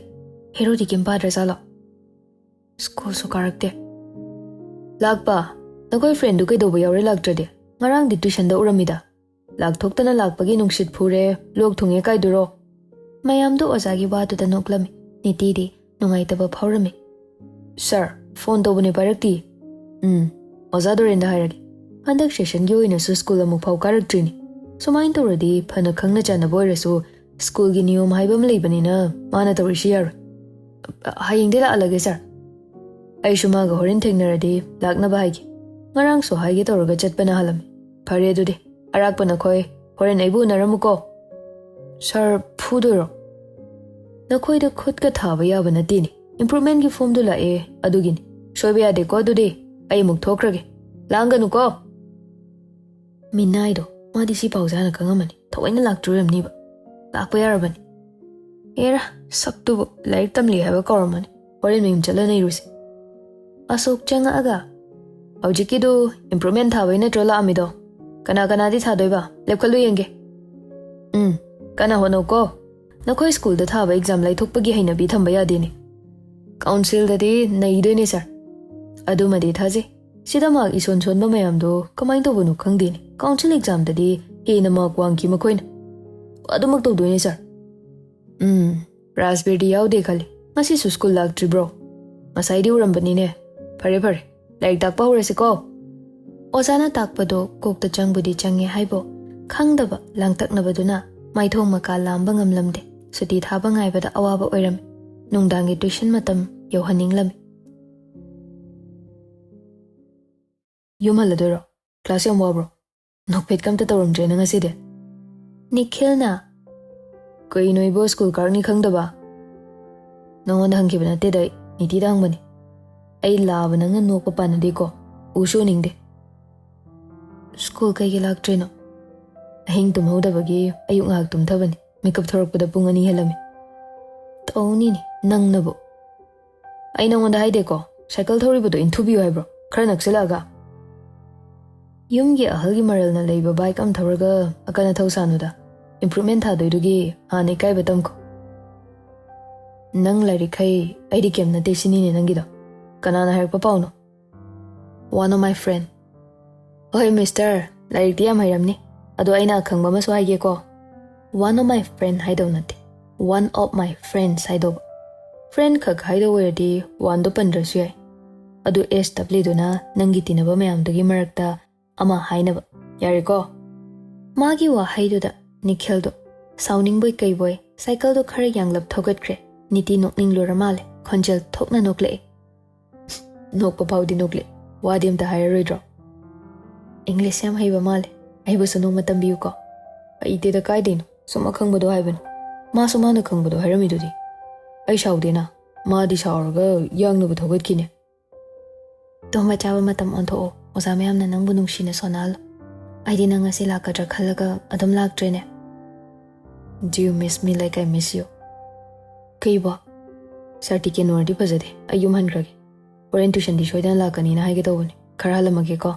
ꯍꯦꯔꯣꯗꯤ ꯀꯩꯝ ꯄꯥꯗ꯭ꯔꯖꯥꯠꯂꯣ? ꯁ꯭ꯀꯨꯜꯁꯨ ꯀꯥꯔꯛꯇꯦ꯫" "ꯂꯥꯛꯄ, ꯅꯈꯣꯏ friendꯗꯨ ꯀꯩꯗꯧꯕ ꯌꯥꯎꯔꯦ ꯂꯥꯛꯇ꯭ꯔꯗꯤ? ꯉꯔꯥꯡꯗꯤ tuitionꯗ ꯎꯔꯝꯃꯤꯗ꯫ ꯂꯥꯛꯊꯣꯛꯇꯅ ꯂꯥꯛꯄꯒꯤ ꯅꯨꯡꯁꯤꯠ ꯐꯨꯔꯦ, ꯂꯣꯛ ꯊꯨꯡꯉꯦ ꯀꯥꯏꯗꯨꯔꯣ?" ꯃꯌꯥꯝꯗꯨ ꯑꯣꯖꯥꯒꯤ ꯋꯥꯗꯨꯗ ꯅꯣꯛꯂꯝꯃꯤ꯫ ꯅꯤꯇꯤꯗꯤ ꯅꯨꯡꯉꯥꯏꯇꯕ ꯐꯥꯎꯔꯝꯃꯤ꯫ "Sir, phone ꯇꯧꯕꯅꯦ, ꯄꯥꯏꯔꯛꯇꯤꯌꯦ꯫" "ꯎꯝ, ꯑꯣꯖꯥ ꯗꯣꯔꯦꯟꯗ ꯍꯥꯏꯔꯒꯦ꯫ ꯍꯟꯗꯛ sessionꯒꯤ ꯑꯣꯏꯅꯁꯨ ꯁ꯭ꯀꯨꯜ ꯑꯃꯨꯛ ꯐꯥꯎ ꯀꯥꯔꯛꯇ꯭ꯔꯤꯅꯤ꯫ ꯁꯨꯃꯥꯏꯅ ꯇꯧꯔꯗꯤ ꯐꯅ ꯈꯪꯅ ꯆꯥꯟꯅꯕ ꯑꯣꯏꯔꯁꯨ ꯁ꯭ꯀꯨꯜꯒꯤ ꯅꯤꯌꯣꯝ ꯍꯥꯏꯕ ꯑꯃ ꯂꯩꯕꯅꯤꯅ ꯃꯥꯅ ꯇꯧꯔꯤꯁꯤ ꯌꯥꯔꯣꯏ꯫ ꯍꯌꯦꯡꯗꯤ ꯂꯥꯛꯍꯜꯂꯒꯦ, sir꯫ ꯑꯩꯁꯨ ꯃꯥꯒ ꯍꯣꯔꯦꯟ ꯊꯦꯡꯅꯔꯗꯤ ꯂꯥꯛꯅꯕ ꯍꯥꯏꯒꯦ꯫ ꯉꯔꯥꯡꯁꯨ ꯍꯥꯏꯒꯦ ꯇꯧꯔꯒ ꯆꯠꯄꯅ ꯍꯥꯜꯂꯝꯃꯤ꯫ ꯐꯔꯦ ꯑꯗꯨꯗꯤ, ꯑꯔꯥꯛꯄ ꯅꯈꯣꯏ ꯍꯣꯔꯦꯟ ꯑꯩꯕꯨ ꯎꯅꯔꯝꯃꯨꯀꯣ꯫" "Sir, ꯐꯨꯗꯣꯏꯔꯣ?" "ꯅꯈꯣꯏꯗ ꯈꯨꯠꯀ ꯊꯥꯕ ꯌꯥꯕ ꯅꯠꯇꯦꯅꯦ꯫ Improvementꯀꯤ formꯗꯨ ꯂꯥꯛꯑꯦ, ꯑꯗꯨꯒꯤꯅꯤ꯫ ꯁꯣꯏꯕ ꯌꯥꯗꯦꯀꯣ ꯑꯗꯨꯗꯤ꯫ ꯑꯩ ꯑꯃꯨꯛ ꯊꯣꯛꯈ꯭ꯔꯒꯦ꯫ ꯂꯥꯡꯒꯅꯨꯀꯣ꯫" ꯃꯤꯅꯥꯏꯗꯣ, ꯃꯥꯗꯤ ꯁꯤ ꯄꯥꯎꯁꯦ ꯍꯥꯟꯅ ꯈꯪꯉꯝꯃꯅꯤ꯫ ꯊꯑꯣꯏꯅ ꯂꯥꯛꯇꯣꯏ ꯑꯣꯏꯔꯝꯅꯤꯕ꯫ ꯂꯥꯛꯄ ꯌꯥꯔꯕꯅꯤ꯫ ꯑꯦꯔꯥ, ꯁꯛꯇꯨꯕꯨ ꯂꯥꯏꯔꯤꯛ ꯇꯝꯂꯤ ꯍꯥꯏꯕ ꯀꯧꯔꯝꯃꯅꯤ꯫ ꯍꯣꯔꯦꯟ ꯃꯌꯨꯝ ꯆꯠꯂ ꯅꯩꯔꯨꯁꯤ꯫ ꯑꯁꯣꯛ ꯆꯪꯉꯛꯑꯒ, "ꯍꯧꯖꯤꯛꯀꯤꯗꯨ improvement ꯊꯥꯕꯩ ꯅꯠꯇ꯭ꯔꯣ ꯂꯥꯛꯑꯝꯃꯤꯗꯣ? ꯀꯅꯥ ꯀꯅꯥꯗꯤ ꯊꯥꯗꯣꯏꯕ? ꯂꯦꯞꯈꯠꯂꯨ ꯌꯦꯡꯒꯦ꯫ ꯎꯝ, ꯀꯟꯅ ꯍꯣꯠꯅꯧꯀꯣ꯫ ꯅꯈꯣꯏ ꯁ꯭ꯀꯨꯜꯗ ꯊꯥꯕ exam ꯂꯩꯊꯣꯛꯄꯒꯤ ꯍꯩꯅꯕꯤ ꯊꯝꯕ ꯌꯥꯗꯦꯅꯦ꯫ Councilꯗꯗꯤ ꯅꯩꯗꯣꯏꯅꯦ, sir꯫ ꯑꯗꯨꯃꯗꯤ ꯊꯥꯖꯩ꯫ ꯁꯤꯗ mark ꯏꯁꯣꯟ ꯁꯣꯟꯕ ꯃꯌꯥꯝꯗꯣ ꯀꯃꯥꯏꯅ ꯇꯧꯕꯅꯣ ꯈꯪꯗꯦꯅꯦ꯫ Council examꯗꯗꯤ ꯍꯦꯟꯅ mark ꯋꯥꯡꯈꯤ ꯃꯈꯣꯏꯅ꯫ ꯑꯗꯨꯃꯛ ꯇꯧꯗꯣꯏꯅꯦ, sir꯫ ꯎꯝ, ꯔꯥꯖꯕꯤꯔꯗꯤ ꯌꯥꯎꯗꯦ ꯈꯜꯂꯤ꯫ ꯉꯁꯤꯁꯨ ꯁ꯭ꯀꯨꯜ ꯂꯥꯛꯇ꯭ꯔꯤꯕ꯭ꯔꯣ? ꯉꯁꯥꯏꯗꯤ ꯎꯔꯝꯕꯅꯤꯅꯦ꯫ ꯐꯔꯦ, ꯐꯔꯦ꯫ ꯂꯥꯏꯔꯤꯛ ꯇꯥꯛꯄ ꯍꯧꯔꯁꯤꯀꯣ꯫ ꯑꯣꯖꯥꯅ ꯇꯥꯛꯄꯗꯣ ꯀꯣꯛꯇ ꯆꯪꯕꯨꯗꯤ ꯆꯪꯉꯦ ꯍꯥꯏꯕꯨ, ꯈꯪꯗꯕ ꯂꯥꯡꯇꯛꯅꯕꯗꯨꯅ ꯃꯥꯏꯊꯣꯡ ꯃꯀꯥ ꯂꯥꯝꯕ ꯉꯝꯂꯝꯗꯦ꯫ ꯁꯨꯇꯤ ꯊꯥꯕ ꯉꯥꯏꯕꯗ ꯑꯋꯥꯕ ꯑꯣꯏꯔꯝꯃꯤ꯫ ꯅꯨꯡꯗꯥꯡꯒꯤ ꯇ꯭ꯌꯨꯁꯟ ꯃꯇꯝ ꯌꯧꯍꯟꯅꯤꯡꯂꯝꯃꯤ꯫ "ꯌꯨꯝ ꯍꯜꯂꯗꯣꯏꯔꯣ? ꯀ꯭ꯂꯥꯁ ꯌꯥꯝ ꯋꯥꯕ꯭ꯔꯣ? ꯅꯣꯛꯐꯦꯠꯀ ꯑꯝꯇ ꯇꯧꯔꯝꯗ꯭ꯔꯦꯅ ꯉꯁꯤꯗꯤ?" ꯅꯤꯈꯤꯜꯅ, "ꯀꯩꯅꯣ ꯏꯕꯣ, ꯁ꯭ꯀꯨꯜ ꯀꯥꯔꯛꯅꯤ ꯈꯪꯗꯕ?" "ꯅꯉꯣꯟꯗ ꯍꯪꯈꯤꯕ ꯅꯠꯇꯦꯗ ꯑꯩ, ꯅꯤꯇꯤꯗ ꯍꯪꯕꯅꯤ꯫ ꯑꯩ ꯂꯥꯕ ꯅꯪꯅ ꯅꯣꯛꯄ ꯄꯥꯟꯅꯗꯦꯀꯣ, ꯎꯁꯨ ꯎꯅꯤꯡꯗꯦ꯫ ꯁ꯭ꯀꯨꯜ ꯀꯩꯒꯤ ꯂꯥꯛꯇ꯭ꯔꯤꯅꯣ?" "ꯑꯍꯤꯡ ꯇꯨꯝꯍꯧꯗꯕꯒꯤ ꯑꯌꯨꯛ ꯉꯥꯏꯍꯥꯛ ꯇꯨꯝꯊꯕꯅꯤ꯫ ꯃꯤꯀꯞ ꯊꯣꯔꯛꯄꯗ ꯄꯨꯡ ꯑꯅꯤ ꯍꯦꯜꯂꯝꯃꯤ꯫" "ꯇꯧꯅꯤꯅꯦ ꯅꯪꯅꯕꯨ꯫ ꯑꯩ ꯅꯉꯣꯟꯗ ꯍꯥꯏꯗꯦꯀꯣ, ꯁꯥꯏꯀꯜ ꯊꯧꯔꯤꯕꯗꯣ ꯏꯟꯊꯨꯕꯤꯌꯨ ꯍꯥꯏꯕ꯭ꯔꯣ, ꯈꯔ ꯅꯛꯁꯤꯜꯂꯛꯑꯒ?" "ꯌꯨꯝꯒꯤ ꯑꯍꯜꯒꯤ ꯃꯔꯜꯅ ꯂꯩꯕ ꯕꯥꯏꯛ ꯑꯃ ꯊꯧꯔꯒ ꯑꯀꯟ ꯑꯊꯧ ꯁꯥꯅꯨꯗ꯫ ꯏꯝꯄ꯭ꯔꯨꯚꯃꯦꯟ ꯊꯥꯗꯣꯏꯗꯨꯒꯤ ꯍꯥꯟꯅ ꯏꯀꯥꯏꯕ ꯇꯝꯈꯣ꯫ ꯅꯪ ꯂꯥꯏꯔꯤꯛ ꯍꯩ, ꯑꯩꯗꯤ ꯀꯩꯝ ꯅꯠꯇꯦ ꯁꯤꯅꯤꯅꯦ ꯅꯪꯒꯤꯗꯣ꯫ ꯀꯅꯥꯅ ꯍꯥꯏꯔꯛꯄ ꯄꯥꯎꯅꯣ?" "One of my friend꯫ ꯍꯣꯏ ꯃꯤꯁꯇꯔ, ꯂꯥꯏꯔꯤꯛꯇꯤ ꯌꯥꯝ ꯍꯩꯔꯝꯅꯤ꯫ ꯑꯗꯣ ꯑꯩꯅ ꯑꯈꯪꯕ ꯑꯃꯁꯨ ꯍꯥꯏꯒꯦꯀꯣ꯫ One of my friend ꯍꯥꯏꯗꯧ ꯅꯠꯇꯦ, one of my friends ꯍꯥꯏꯗꯧꯕ꯫ ꯐ꯭ꯔꯦꯟ ꯈꯛ ꯍꯥꯏꯗꯧ ꯑꯣꯏꯔꯗꯤ ꯋꯥꯟꯗꯣ ꯄꯟꯗ꯭ꯔꯁꯨ ꯌꯥꯏ꯫ ꯑꯗꯨ ꯑꯦꯁ ꯗꯕ꯭ꯂꯤꯎꯗꯨꯅ ꯅꯪꯒꯤ ꯇꯤꯟꯅꯕ ꯃꯌꯥꯝꯗꯨꯒꯤ ꯃꯔꯛꯇ ꯑꯃ ꯍꯥꯏꯅꯕ꯫ ꯌꯥꯔꯦꯀꯣ?" ꯃꯥꯒꯤ ꯋꯥꯍꯩꯗꯨꯗ ꯅꯤꯈꯤꯜꯗꯣ ꯁꯥꯎꯅꯤꯡꯕꯣꯏ ꯀꯩꯕꯣꯏ ꯁꯥꯏꯀꯜꯗꯣ ꯈꯔ ꯌꯥꯡꯂꯞ ꯊꯧꯒꯠꯈ꯭ꯔꯦ꯫ ꯅꯤꯇꯤ ꯅꯣꯛꯅꯤꯡꯂꯨꯔ ꯃꯥꯜꯂꯦ, ꯈꯣꯟꯖꯦꯜ ꯊꯣꯛꯅ ꯅꯣꯛꯂꯛꯑꯦ꯫ "ꯅꯣꯛꯄ ꯐꯥꯎꯗꯤ ꯅꯣꯛꯂꯦ, ꯋꯥꯗꯤ ꯑꯝꯇ ꯍꯥꯏꯔꯔꯣꯏꯗ꯭ꯔꯣ?" "ꯏꯪꯂꯤꯁ ꯌꯥꯝ ꯍꯩꯕ ꯃꯥꯜꯂꯦ, ꯑꯩꯕꯨꯁꯨ ꯅꯣꯡꯃ ꯇꯝꯕꯤꯌꯨꯀꯣ?" "ꯍꯩꯇꯦꯗ, ꯀꯥꯏꯗꯩꯅꯣ? ꯁꯨꯝ ꯑꯈꯪꯕꯗꯣ ꯍꯥꯏꯕꯅꯤ꯫ ꯃꯥꯁꯨ ꯃꯥꯅ ꯈꯪꯕꯗꯣ ꯍꯥꯏꯔꯝꯃꯤꯗꯨꯗꯤ꯫ ꯑꯩ ꯁꯥꯎꯗꯦꯅ, ꯃꯥꯗꯤ ꯁꯥꯎꯔꯒ ꯌꯥꯡꯅꯕ ꯊꯧꯒꯠꯈꯤꯅꯦ꯫" "ꯇꯨꯝꯕ ꯆꯥꯕ ꯃꯇꯝ ꯑꯣꯟꯊꯣꯛꯑꯣ, ꯑꯣꯖꯥ ꯃꯌꯥꯝꯅ ꯅꯪꯕꯨ ꯅꯨꯡꯁꯤꯅ ꯁꯣꯟꯅꯍꯜꯂꯣ꯫ ꯑꯩꯗꯤ ꯅꯪ ꯉꯁꯤ ꯂꯥꯛꯀꯗ꯭ꯔꯥ ꯈꯜꯂꯒ ꯑꯗꯨꯝ ꯂꯥꯛꯇ꯭ꯔꯦꯅꯦ꯫" "Do you miss me like I miss you?" "ꯀꯩꯕꯣ?" "ꯁꯥꯔ ꯇꯤ ꯀꯦ ꯅꯣꯔꯗꯤ ꯐꯖꯗꯦ, ꯑꯩ ꯌꯨꯝ ꯍꯟꯈ꯭ꯔꯒꯦ꯫ ꯍꯣꯔꯦꯟ ꯇ꯭ꯌꯨꯁꯟꯗꯤ ꯁꯣꯏꯗꯅ ꯂꯥꯛꯀꯅꯤꯅ ꯍꯥꯏꯒꯦ ꯇꯧꯕꯅꯤ, ꯈꯔ ꯍꯜꯂꯝꯃꯒꯦꯀꯣ꯫"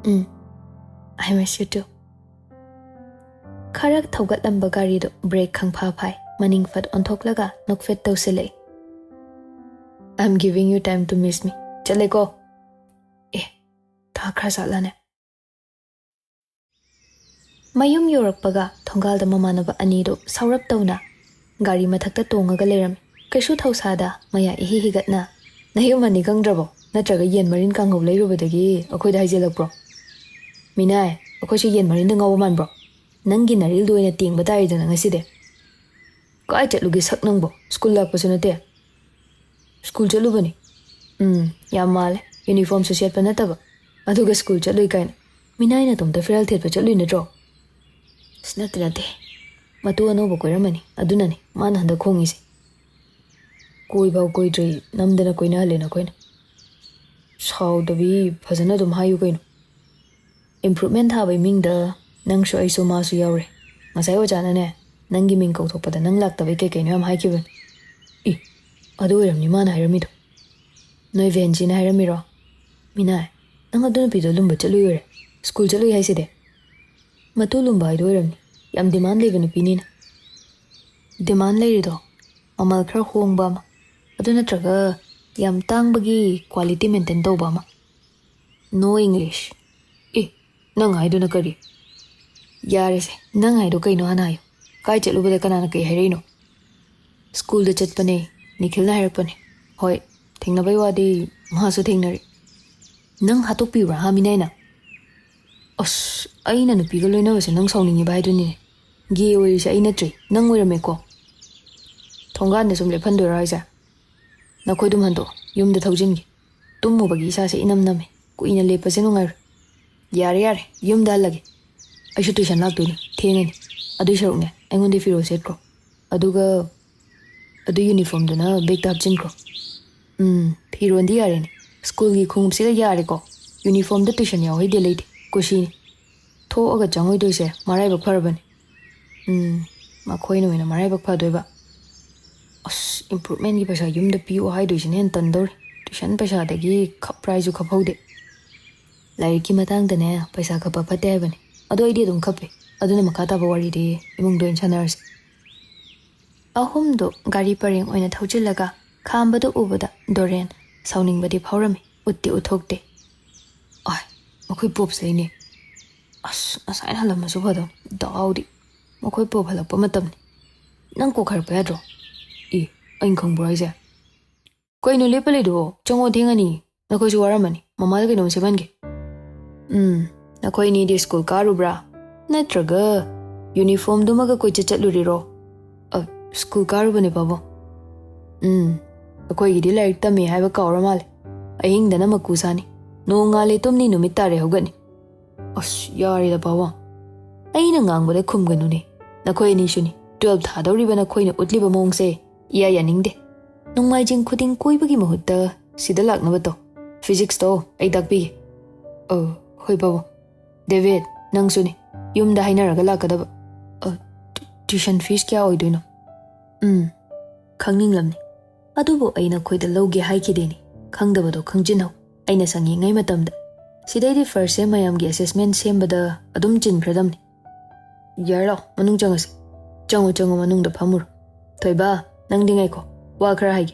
"ꯎꯝ, I miss you too꯫" ꯈꯔ ꯊꯧꯒꯠꯂꯝꯕ ꯒꯥꯔꯤꯗꯨ ꯕ꯭ꯔꯦꯛ ꯈꯪꯐꯥ ꯐꯥꯏ꯫ ꯃꯅꯤꯡ ꯐꯠ ꯑꯣꯟꯊꯣꯛꯂꯒ ꯅꯣꯛꯐꯦꯠ ꯇꯧꯁꯤꯜꯂꯛꯏ꯫ "I'm giving you time to miss me꯫ ꯆꯠꯂꯦꯀꯣ?" "ꯑꯦ, ꯊꯥ ꯈꯔ ꯆꯠꯂꯅꯦ꯫" ꯃꯌꯨꯝ ꯌꯧꯔꯛꯄꯒ ꯊꯣꯡꯒꯥꯜꯗ ꯃꯃꯥꯟꯅꯕ ꯑꯅꯤꯗꯨ ꯁꯥꯎꯔꯞ ꯇꯧꯅ ꯒꯥꯔꯤ ꯃꯊꯛꯇ ꯇꯣꯡꯉꯒ ꯂꯩꯔꯝꯃꯤ꯫ ꯀꯩꯁꯨ ꯊꯧꯁꯥꯗ ꯃꯌꯥ ꯏꯍꯤ ꯍꯤꯒꯠꯅ ꯑꯌꯨꯛ ꯃꯅꯤ ꯈꯪꯗ꯭ꯔꯕꯣ? ꯅꯠꯇ꯭ꯔꯒ ꯌꯦꯟ ꯃꯔꯤꯟ ꯀꯥꯡꯍꯧ ꯂꯩꯔꯨꯕꯗꯒꯤ ꯑꯩꯈꯣꯏꯗ ꯍꯥꯏꯖꯤꯜꯂꯛꯄ꯭ꯔꯣ? ꯃꯤꯅꯥꯏ, ꯑꯩꯈꯣꯏꯁꯦ ꯌꯦꯟ ꯃꯔꯤꯟꯗ ꯉꯥꯎꯕ ꯃꯥꯟꯕ꯭ꯔꯣ? ꯅꯪꯒꯤ ꯅꯔꯤꯜꯗꯣ ꯑꯣꯏꯅ ꯇꯦꯡꯕ ꯇꯥꯔꯦꯗꯅ ꯉꯁꯤꯗꯤ꯫ ꯀꯥꯏ ꯆꯠꯂꯨꯒꯦ ꯁꯛ ꯅꯪꯕꯣ? ꯁ꯭ꯀꯨꯜ ꯂꯥꯛꯄꯁꯨ ꯅꯠꯇꯦ꯫ ꯁ꯭ꯀꯨꯜ ꯆꯠꯂꯨꯕꯅꯤ꯫ ꯎꯝ, ꯌꯥꯝ ꯃꯥꯜꯂꯦ꯫ ꯌꯨꯅꯤꯐꯣꯔꯝꯁꯨ ꯁꯦꯠꯄ ꯅꯠꯇꯕ꯫ ꯑꯗꯨꯒ ꯁ꯭ꯀꯨꯜ ꯆꯠꯂꯨꯏ ꯀꯥꯏꯅ꯫ ꯃꯤꯅꯥꯏ ꯅꯇꯣꯝꯇ ꯐꯤꯔꯥꯜ ꯊꯦꯠꯄ ꯆꯠꯂꯨꯏ ꯅꯠꯇ꯭ꯔꯣ? ꯑꯁ, ꯅꯠꯇꯦ, ꯅꯠꯇꯦ꯫ ꯃꯇꯨ ꯑꯅꯧꯕ ꯀꯣꯏꯔꯝꯃꯅꯤ꯫ ꯑꯗꯨꯅꯅꯤ ꯃꯥꯅ ꯍꯟꯗꯛ ꯈꯣꯡꯉꯤꯁꯦ꯫ ꯀꯣꯏꯐꯥꯎ ꯀꯣꯏꯗ꯭ꯔꯤ, ꯅꯝꯗꯅ ꯀꯣꯏꯅꯍꯜꯂꯦ ꯅꯈꯣꯏꯅ꯫ ꯁꯥꯎꯗꯕꯤ ꯐꯖꯅ ꯑꯗꯨꯝ ꯍꯥꯏꯌꯨ ꯀꯩꯅꯣ꯫ ꯏꯝꯄ꯭ꯔꯨꯚꯃꯦꯟ ꯊꯥꯕꯩ ꯃꯤꯡꯗ ꯅꯪꯁꯨ ꯑꯩꯁꯨ ꯃꯥꯁꯨ ꯌꯥꯎꯔꯦ꯫ ꯉꯁꯥꯏ ꯑꯣꯖꯥꯅꯅꯦ, ꯅꯪꯒꯤ ꯃꯤꯡ ꯀꯧꯊꯣꯛꯄꯗ ꯅꯪ ꯂꯥꯛꯇꯕꯩ ꯀꯩ ꯀꯩꯅꯣ ꯌꯥꯝ ꯍꯥꯏꯈꯤꯕꯅꯤ꯫ ꯏ, ꯑꯗꯨ ꯑꯣꯏꯔꯝꯅꯤ ꯃꯥꯅ ꯍꯥꯏꯔꯝꯃꯤꯗꯣ꯫ ꯅꯣꯏ ꯚꯦꯟꯖꯤꯅ ꯍꯥꯏꯔꯝꯃꯤꯔꯣ? ꯃꯤꯅꯥꯏ, ꯅꯪ ꯑꯗꯨ ꯅꯨꯄꯤꯗꯣ ꯂꯨꯝꯕ ꯆꯠꯂꯨꯏ ꯑꯣꯏꯔꯦ? ꯁ꯭ꯀꯨꯜ ꯆꯠꯂꯨꯏ ꯍꯥꯏꯁꯤꯗꯤ? ꯃꯇꯨ ꯂꯨꯝꯕ ꯍꯥꯏꯗꯣ ꯑꯣꯏꯔꯝꯅꯤ꯫ ꯌꯥꯝ ꯗꯤꯃꯥꯟ ꯂꯩꯕ ꯅꯨꯄꯤꯅꯤꯅ꯫ ꯗꯤꯃꯥꯟ ꯂꯩꯔꯤꯗꯣ ꯃꯃꯜ ꯈꯔ ꯍꯣꯡꯕ ꯑꯃ, ꯑꯗꯨ ꯅꯠꯇ꯭ꯔꯒ ꯌꯥꯝ ꯇꯥꯡꯕꯒꯤ ꯀ꯭ꯋꯥꯂꯤꯇꯤ ꯃꯦꯟꯇꯦꯟ ꯇꯧꯕ ꯑꯃ꯫ ꯅꯣ ꯏꯪꯂꯤꯁ꯫ ꯑꯦ, ꯅꯪ ꯍꯥꯏꯗꯨꯅ ꯀꯔꯤ? ꯌꯥꯔꯦꯁꯦ, ꯅꯪ ꯍꯥꯏꯗꯣ ꯀꯩꯅꯣ ꯍꯥꯟꯅ ꯍꯥꯏꯌꯨ꯫ ꯀꯥꯏ ꯆꯠꯂꯨꯕꯗ ꯀꯅꯥꯅ ꯀꯩ ꯍꯥꯏꯔꯛꯏꯅꯣ? ꯁ꯭ꯀꯨꯜꯗ ꯆꯠꯄꯅꯦ, ꯅꯤꯈꯤꯜꯅ ꯍꯥꯏꯔꯛꯄꯅꯦ꯫ ꯍꯣꯏ, ꯊꯦꯡꯅꯕꯩ ꯋꯥꯗꯤ ꯃꯍꯥꯛꯁꯨ ꯊꯦꯡꯅꯔꯦ꯫ ꯅꯪ ꯍꯥꯠꯇꯣꯛꯄꯤꯕ꯭ꯔꯥ ꯍꯥ, ꯃꯤꯅꯥꯏꯅ? ꯑꯁ, ꯑꯩꯅ ꯅꯨꯄꯤꯒ ꯂꯣꯏꯅꯕꯁꯦ ꯅꯪ ꯁꯥꯎꯅꯤꯡꯉꯤꯕ ꯍꯥꯏꯗꯨꯅꯤꯅꯦ꯫ ꯒꯦ ꯑꯣꯏꯔꯤꯁꯦ ꯑꯩ ꯅꯠꯇ꯭ꯔꯤ, ꯅꯪ ꯑꯣꯏꯔꯝꯃꯦꯀꯣ꯫ ꯊꯣꯡꯒꯥꯟꯗ ꯁꯨꯝ ꯂꯦꯞꯍꯟꯗꯣꯏꯔꯣ ꯍꯥꯏꯁꯦ? ꯅꯈꯣꯏ ꯑꯗꯨꯝ ꯍꯟꯗꯣꯛꯑꯣ, ꯌꯨꯝꯗ ꯊꯧꯖꯤꯟꯒꯦ꯫ ꯇꯨꯝꯃꯨꯕꯒꯤ ꯏꯁꯥꯁꯦ ꯏꯅꯝ ꯅꯝꯃꯦ, ꯀꯨꯏꯅ ꯂꯦꯞꯄꯁꯦ ꯅꯨꯡꯉꯥꯏꯔꯣꯏ꯫ ꯌꯥꯔꯦ, ꯌꯥꯔꯦ, ꯌꯨꯝꯗ ꯍꯜꯂꯒꯦ꯫ ꯑꯩꯁꯨ ꯇꯨꯏꯁꯟ ꯂꯥꯛꯇꯣꯏꯅꯤ, ꯊꯦꯡꯉꯅꯤ꯫ ꯑꯗꯨꯏ ꯁꯔꯨꯛꯅꯦ, ꯑꯩꯉꯣꯟꯗ ꯐꯤꯔꯣꯜ ꯁꯦꯠꯈ꯭ꯔꯣ꯫ ꯑꯗꯨꯒ ꯑꯗꯨ ꯌꯨꯅꯤꯐꯣꯔꯝꯗꯨꯅ ꯕꯦꯛꯇ ꯍꯥꯞꯆꯤꯟꯈ꯭ꯔꯣ꯫ ꯎꯝ, ꯐꯤꯔꯣꯟꯗꯤ ꯌꯥꯔꯦꯅꯦ꯫ ꯁ꯭ꯀꯨꯜꯒꯤ ꯈꯣꯡꯎꯞꯁꯤꯒ ꯌꯥꯔꯦꯀꯣ꯫ ꯌꯨꯅꯤꯐꯣꯔꯝꯗ ꯇꯨꯏꯁꯟ ꯌꯥꯎꯍꯩꯗꯦ ꯂꯩꯇꯦ꯫ ꯀꯨꯁꯤꯅꯤ꯫ ꯊꯣꯛꯑꯒ ꯆꯪꯉꯣꯏꯗꯣꯏꯁꯦ ꯃꯔꯥꯏꯕꯛ ꯐꯔꯕꯅꯤ꯫ ꯎꯝ, ꯃꯈꯣꯏꯅ ꯑꯣꯏꯅ ꯃꯔꯥꯏꯕꯛ ꯐꯗꯣꯏꯕ꯫ ꯑꯁ, ꯏꯝꯄ꯭ꯔꯨꯚꯃꯦꯟꯒꯤ ꯄꯩꯁꯥ ꯌꯨꯝꯗ ꯄꯤꯌꯣ ꯍꯥꯏꯗꯣꯏꯁꯤꯅ ꯍꯦꯟꯅ ꯇꯟꯗꯧꯔꯦ꯫ ꯇꯨꯏꯁꯟ ꯄꯩꯁꯥꯗꯒꯤ ꯈꯞꯄ꯭ꯔꯥ ꯍꯥꯏꯁꯨ ꯈꯞꯍꯧꯗꯦ꯫ ꯂꯥꯏꯔꯤꯛꯀꯤ ꯃꯇꯥꯡꯗꯅꯦ, ꯄꯩꯁꯥ ꯈꯞꯄ ꯐꯠꯇꯦ ꯍꯥꯏꯕꯅꯤ꯫ ꯑꯗꯣ ꯑꯩꯗꯤ ꯑꯗꯨꯝ ꯈꯞꯄꯦ꯫ ꯑꯗꯨꯅ ꯃꯈꯥ ꯇꯥꯕ ꯋꯥꯔꯤꯗꯤ ꯏꯃꯨꯡꯗ ꯑꯣꯏꯅ ꯁꯥꯟꯅꯔꯁꯤ꯫ ꯑꯍꯨꯝꯗꯨ ꯒꯥꯔꯤ ꯄꯔꯦꯡ ꯑꯣꯏꯅ ꯊꯧꯖꯤꯜꯂꯒ ꯈꯥꯝꯕꯗꯨ ꯎꯕꯗ ꯗꯣꯔꯦꯟ ꯁꯥꯎꯅꯤꯡꯕꯗꯤ ꯐꯥꯎꯔꯝꯃꯤ, ꯎꯠꯇꯤ ꯎꯠꯊꯣꯛꯇꯦ꯫ ꯑꯥꯏ, ꯃꯈꯣꯏ ꯄꯣꯞꯁꯩꯅꯦ꯫ ꯑꯁ, ꯉꯁꯥꯏꯅ ꯍꯜꯂꯝꯃꯁꯨ ꯐꯗꯧ꯫ ꯗꯥꯎꯗꯤ꯫ ꯃꯈꯣꯏ ꯄꯣꯞ ꯍꯜꯂꯛꯄ ꯃꯇꯝꯅꯤ꯫ ꯅꯪ ꯀꯣꯛ ꯍꯥꯏꯔꯛꯄ ꯌꯥꯗ꯭ꯔꯣ? ꯏ, ꯑꯩꯅ ꯈꯪꯕ꯭ꯔꯣ ꯍꯥꯏꯁꯦ? ꯀꯩꯅꯣ ꯂꯦꯞꯄ ꯂꯩꯗꯨꯕꯣ? ꯆꯪꯉꯣ, ꯊꯦꯡꯉꯅꯤ꯫ ꯅꯈꯣꯏꯁꯨ ꯋꯥꯔꯝꯃꯅꯤ꯫ ꯃꯃꯥꯗ ꯀꯩꯅꯣꯝ ꯁꯦꯝꯍꯟꯒꯦ꯫ ꯎꯝ, ꯅꯈꯣꯏ ꯑꯅꯤꯗꯤ ꯁ꯭ꯀꯨꯜ ꯀꯥꯔꯨꯕ꯭ꯔꯥ? ꯅꯠꯇ꯭ꯔꯒ ꯌꯨꯅꯤꯐꯣꯔꯝꯗꯨꯃꯒ ꯀꯣꯏꯆꯠ ꯆꯠꯂꯨꯔꯤꯔꯣ? ꯑ, ꯁ꯭ꯀꯨꯜ ꯀꯥꯔꯨꯕꯅꯦ, ꯄꯥꯕꯨꯡ꯫ ꯎꯝ, ꯑꯩꯈꯣꯏꯒꯤꯗꯤ ꯂꯥꯏꯔꯤꯛ ꯇꯝꯃꯤ ꯍꯥꯏꯕ ꯀꯥꯎꯔ ꯃꯥꯜꯂꯦ꯫ ꯑꯍꯤꯡꯗꯅ ꯃꯀꯨ ꯁꯥꯅꯤ꯫ ꯅꯣꯡ ꯉꯥꯜꯂꯦ ꯇꯨꯝꯅꯤ, ꯅꯨꯃꯤꯠ ꯇꯥꯔꯦ ꯍꯧꯒꯠꯅꯤ꯫ ꯑꯁ, ꯌꯥꯔꯦꯗ, ꯄꯥꯕꯨꯡ꯫ ꯑꯩꯅ ꯉꯥꯡꯕꯗ ꯈꯨꯝꯒꯅꯨꯅꯦ꯫ ꯅꯈꯣꯏ ꯑꯅꯤꯁꯨꯅꯤ꯫ ꯇꯨꯋꯦꯜꯐ ꯊꯥꯗꯧꯔꯤꯕ ꯅꯈꯣꯏꯅ ꯎꯠꯂꯤꯕ ꯃꯑꯣꯡꯁꯦ ꯏꯌꯥ ꯌꯥꯅꯤꯡꯗꯦ꯫ ꯅꯣꯡꯃꯥꯏꯖꯤꯡ ꯈꯨꯗꯤꯡ ꯀꯣꯏꯕꯒꯤ ꯃꯍꯨꯠꯇ ꯁꯤꯗ ꯂꯥꯛꯅꯕ ꯇꯧ꯫ ꯐꯤꯖꯤꯛꯁꯇꯣ ꯑꯩ ꯇꯥꯛꯄꯤꯒꯦ꯫ ꯑ, ꯍꯣꯏ, ꯄꯥꯕꯨꯡ꯫ ꯗꯦꯕꯤꯠ, ꯅꯪꯁꯨꯅꯤ꯫ ꯌꯨꯝꯗ ꯍꯥꯏꯅꯔꯒ ꯂꯥꯛꯀꯗꯕ꯫ ꯑ, ꯇꯨ-, ꯇ꯭ꯌꯨꯁꯟ ꯐꯤꯁ ꯀꯌꯥ ꯑꯣꯏꯗꯣꯏꯅꯣ? ꯎꯝ, ꯈꯪꯅꯤꯡꯂꯝꯅꯤ꯫ ꯑꯗꯨꯕꯨ ꯑꯩ ꯅꯈꯣꯏꯗ ꯂꯧꯒꯦ ꯍꯥꯏꯈꯤꯗꯦꯅꯦ꯫ ꯈꯪꯗꯕꯗꯣ ꯈꯪꯖꯤꯟꯍꯧ꯫ ꯑꯩꯅ ꯁꯪꯉꯤꯉꯩ ꯃꯇꯝꯗ꯫ ꯁꯤꯗꯩꯗꯤ ꯐꯥꯔꯁ ꯁꯦꯝ ꯃꯌꯥꯝꯒꯤ ꯑꯦꯁꯦꯁꯃꯦꯟ ꯁꯦꯝꯕꯗ ꯑꯗꯨꯝ ꯆꯤꯟꯈ꯭ꯔꯗꯝꯅꯤ꯫ ꯌꯥꯔꯦ, ꯂꯥꯛꯑꯣ, ꯃꯅꯨꯡ ꯆꯪꯉꯁꯤ꯫ ꯆꯪꯉꯣ, ꯆꯪꯉꯣ, ꯃꯅꯨꯡꯗ ꯐꯝꯃꯨꯔꯣ꯫ ꯊꯣꯏꯕ, ꯅꯪꯗꯤ ꯉꯥꯏꯈꯣ, ꯋꯥ ꯈꯔ ꯍꯥꯏꯒꯦ꯫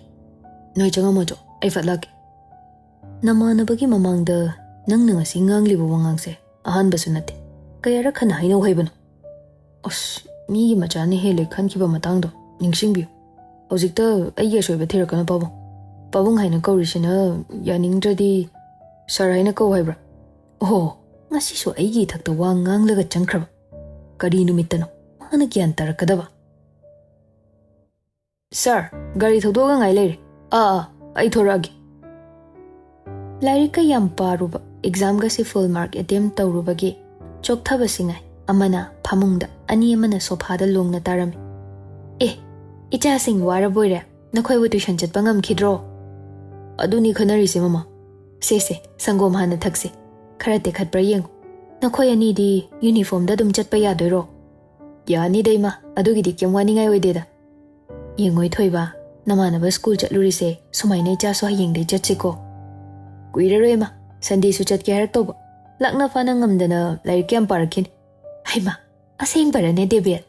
ꯅꯣꯏ ꯆꯪꯉꯝꯃꯣ ꯆꯣ, ꯑꯩ ꯐꯠ ꯂꯥꯛꯀꯦ꯫ ꯅꯃꯥꯟꯅꯕꯒꯤ ꯃꯃꯥꯡꯗ ꯅꯪꯅ ꯉꯁꯤ ꯉꯥꯡꯂꯤꯕ ꯋꯥꯉꯥꯡꯁꯦ ꯑꯍꯥꯟꯕꯁꯨ ꯅꯠꯇꯦ꯫ ꯀꯌꯥꯔꯛ ꯍꯟꯅ ꯍꯥꯏꯅꯧ ꯍꯥꯏꯕꯅꯣ? ꯑꯁ, ꯃꯤꯒꯤ ꯃꯆꯥꯅ ꯍꯦꯜꯂꯦ ꯈꯟꯈꯤꯕ ꯃꯇꯥꯡꯗꯣ ꯅꯤꯡꯁꯤꯡꯕꯤꯌꯨ꯫ ꯍꯧꯖꯤꯛꯇ ꯑꯩꯒꯤ ꯑꯁꯣꯏꯕ ꯊꯤꯔꯛꯀꯅꯨ, ꯄꯥꯕꯨꯡ꯫ ꯄꯥꯕꯨꯡ ꯍꯥꯏꯅ ꯀꯧꯔꯤꯁꯤꯅ ꯌꯥꯅꯤꯡꯗ꯭ꯔꯗꯤ ꯁꯥꯔ ꯍꯥꯏꯅ ꯀꯧ ꯍꯥꯏꯕ꯭ꯔꯥ? ꯑꯣꯍꯣ, ꯉꯁꯤꯁꯨ ꯑꯩꯒꯤ ꯏꯊꯛꯇ ꯋꯥ ꯉꯥꯡꯂꯒ ꯆꯪꯈ꯭ꯔꯕ꯫ ꯀꯔꯤ ꯅꯨꯃꯤꯠꯇꯅꯣ ꯃꯥꯅ ꯒ꯭ꯌꯥꯟ ꯇꯥꯔꯛꯀꯗꯕ? ꯁꯥꯔ, ꯒꯥꯔꯤ ꯊꯧꯗꯣꯛꯑꯒ ꯉꯥꯏ ꯂꯩꯔꯦ꯫ ꯑꯥ, ꯑꯥ, ꯑꯩ ꯊꯣꯔꯛꯑꯒꯦ꯫ ꯂꯥꯏꯔꯤꯛꯀ ꯌꯥꯝ ꯄꯥꯔꯨꯕ, ꯑꯦꯛꯖꯥꯝꯒꯁꯦ ꯐꯨꯜ ꯃꯥꯔꯛ ꯑꯦꯇꯦꯝ ꯇꯧꯔꯨꯕꯒꯤ ꯆꯣꯛꯊꯕꯁꯤ ꯉꯥꯏ꯫ ꯑꯃꯅ ꯐꯃꯨꯡꯗ, ꯑꯅꯤ ꯑꯃꯅ ꯁꯣꯐꯥꯗ ꯂꯣꯡꯅ ꯇꯥꯔꯝꯃꯤ꯫ "ꯑꯦ, ꯏꯆꯥꯁꯤꯡ ꯋꯥꯔꯕꯣꯏꯔꯦ? ꯅꯈꯣꯏꯕꯨ ꯇ꯭ꯌꯨꯁꯟ ꯆꯠꯄ ꯉꯝꯈꯤꯗ꯭ꯔꯣ?" "ꯑꯗꯨꯅꯤ ꯈꯟꯅꯔꯤꯁꯦ, ꯃꯃꯥ꯫ ꯁꯦ, ꯁꯦ, ꯁꯪꯒꯣꯝ ꯍꯥꯟꯅ ꯊꯛꯁꯦ꯫ ꯈꯔ ꯇꯦꯛꯈꯠꯄ꯭ꯔꯥ ꯌꯦꯡꯉꯨ꯫ ꯅꯈꯣꯏ ꯑꯅꯤꯗꯤ ꯌꯨꯅꯤꯐꯣꯔꯝꯗ ꯑꯗꯨꯝ ꯆꯠꯄ ꯌꯥꯗꯣꯏꯔꯣ?" "ꯌꯥꯅꯤꯗ, ꯏꯃꯥ, ꯑꯗꯨꯒꯤꯗꯤ ꯀꯩꯝ ꯋꯥꯅꯤꯡꯉꯥꯏ ꯑꯣꯏꯗꯦꯗ꯫ ꯌꯦꯡꯉꯣꯏ ꯊꯣꯏꯕ, ꯅꯃꯥꯟꯅꯕ ꯁ꯭ꯀꯨꯜ ꯆꯠꯂꯨꯔꯤꯁꯦ, ꯁꯨꯃꯥꯏꯅ ꯏꯆꯥꯁꯨ ꯍꯌꯦꯡꯗꯩ ꯆꯠꯁꯤꯀꯣ?" "ꯀꯨꯏꯔꯔꯣꯏ, ꯏꯃꯥ, ꯁꯟꯗꯦꯁꯨ ꯆꯠꯀꯦ ꯍꯥꯏꯔꯛꯇꯧꯕ꯫ ꯂꯥꯛꯅ ꯐꯥꯅ ꯉꯝꯗꯅ ꯂꯥꯏꯔꯤꯛ ꯀꯌꯥꯝ ꯄꯥꯔꯛꯈꯤꯅꯤ?" "ꯍꯩꯃꯥ, ꯑꯁꯦꯡꯕꯔꯅꯦ, ꯗꯦꯕꯦꯜ?"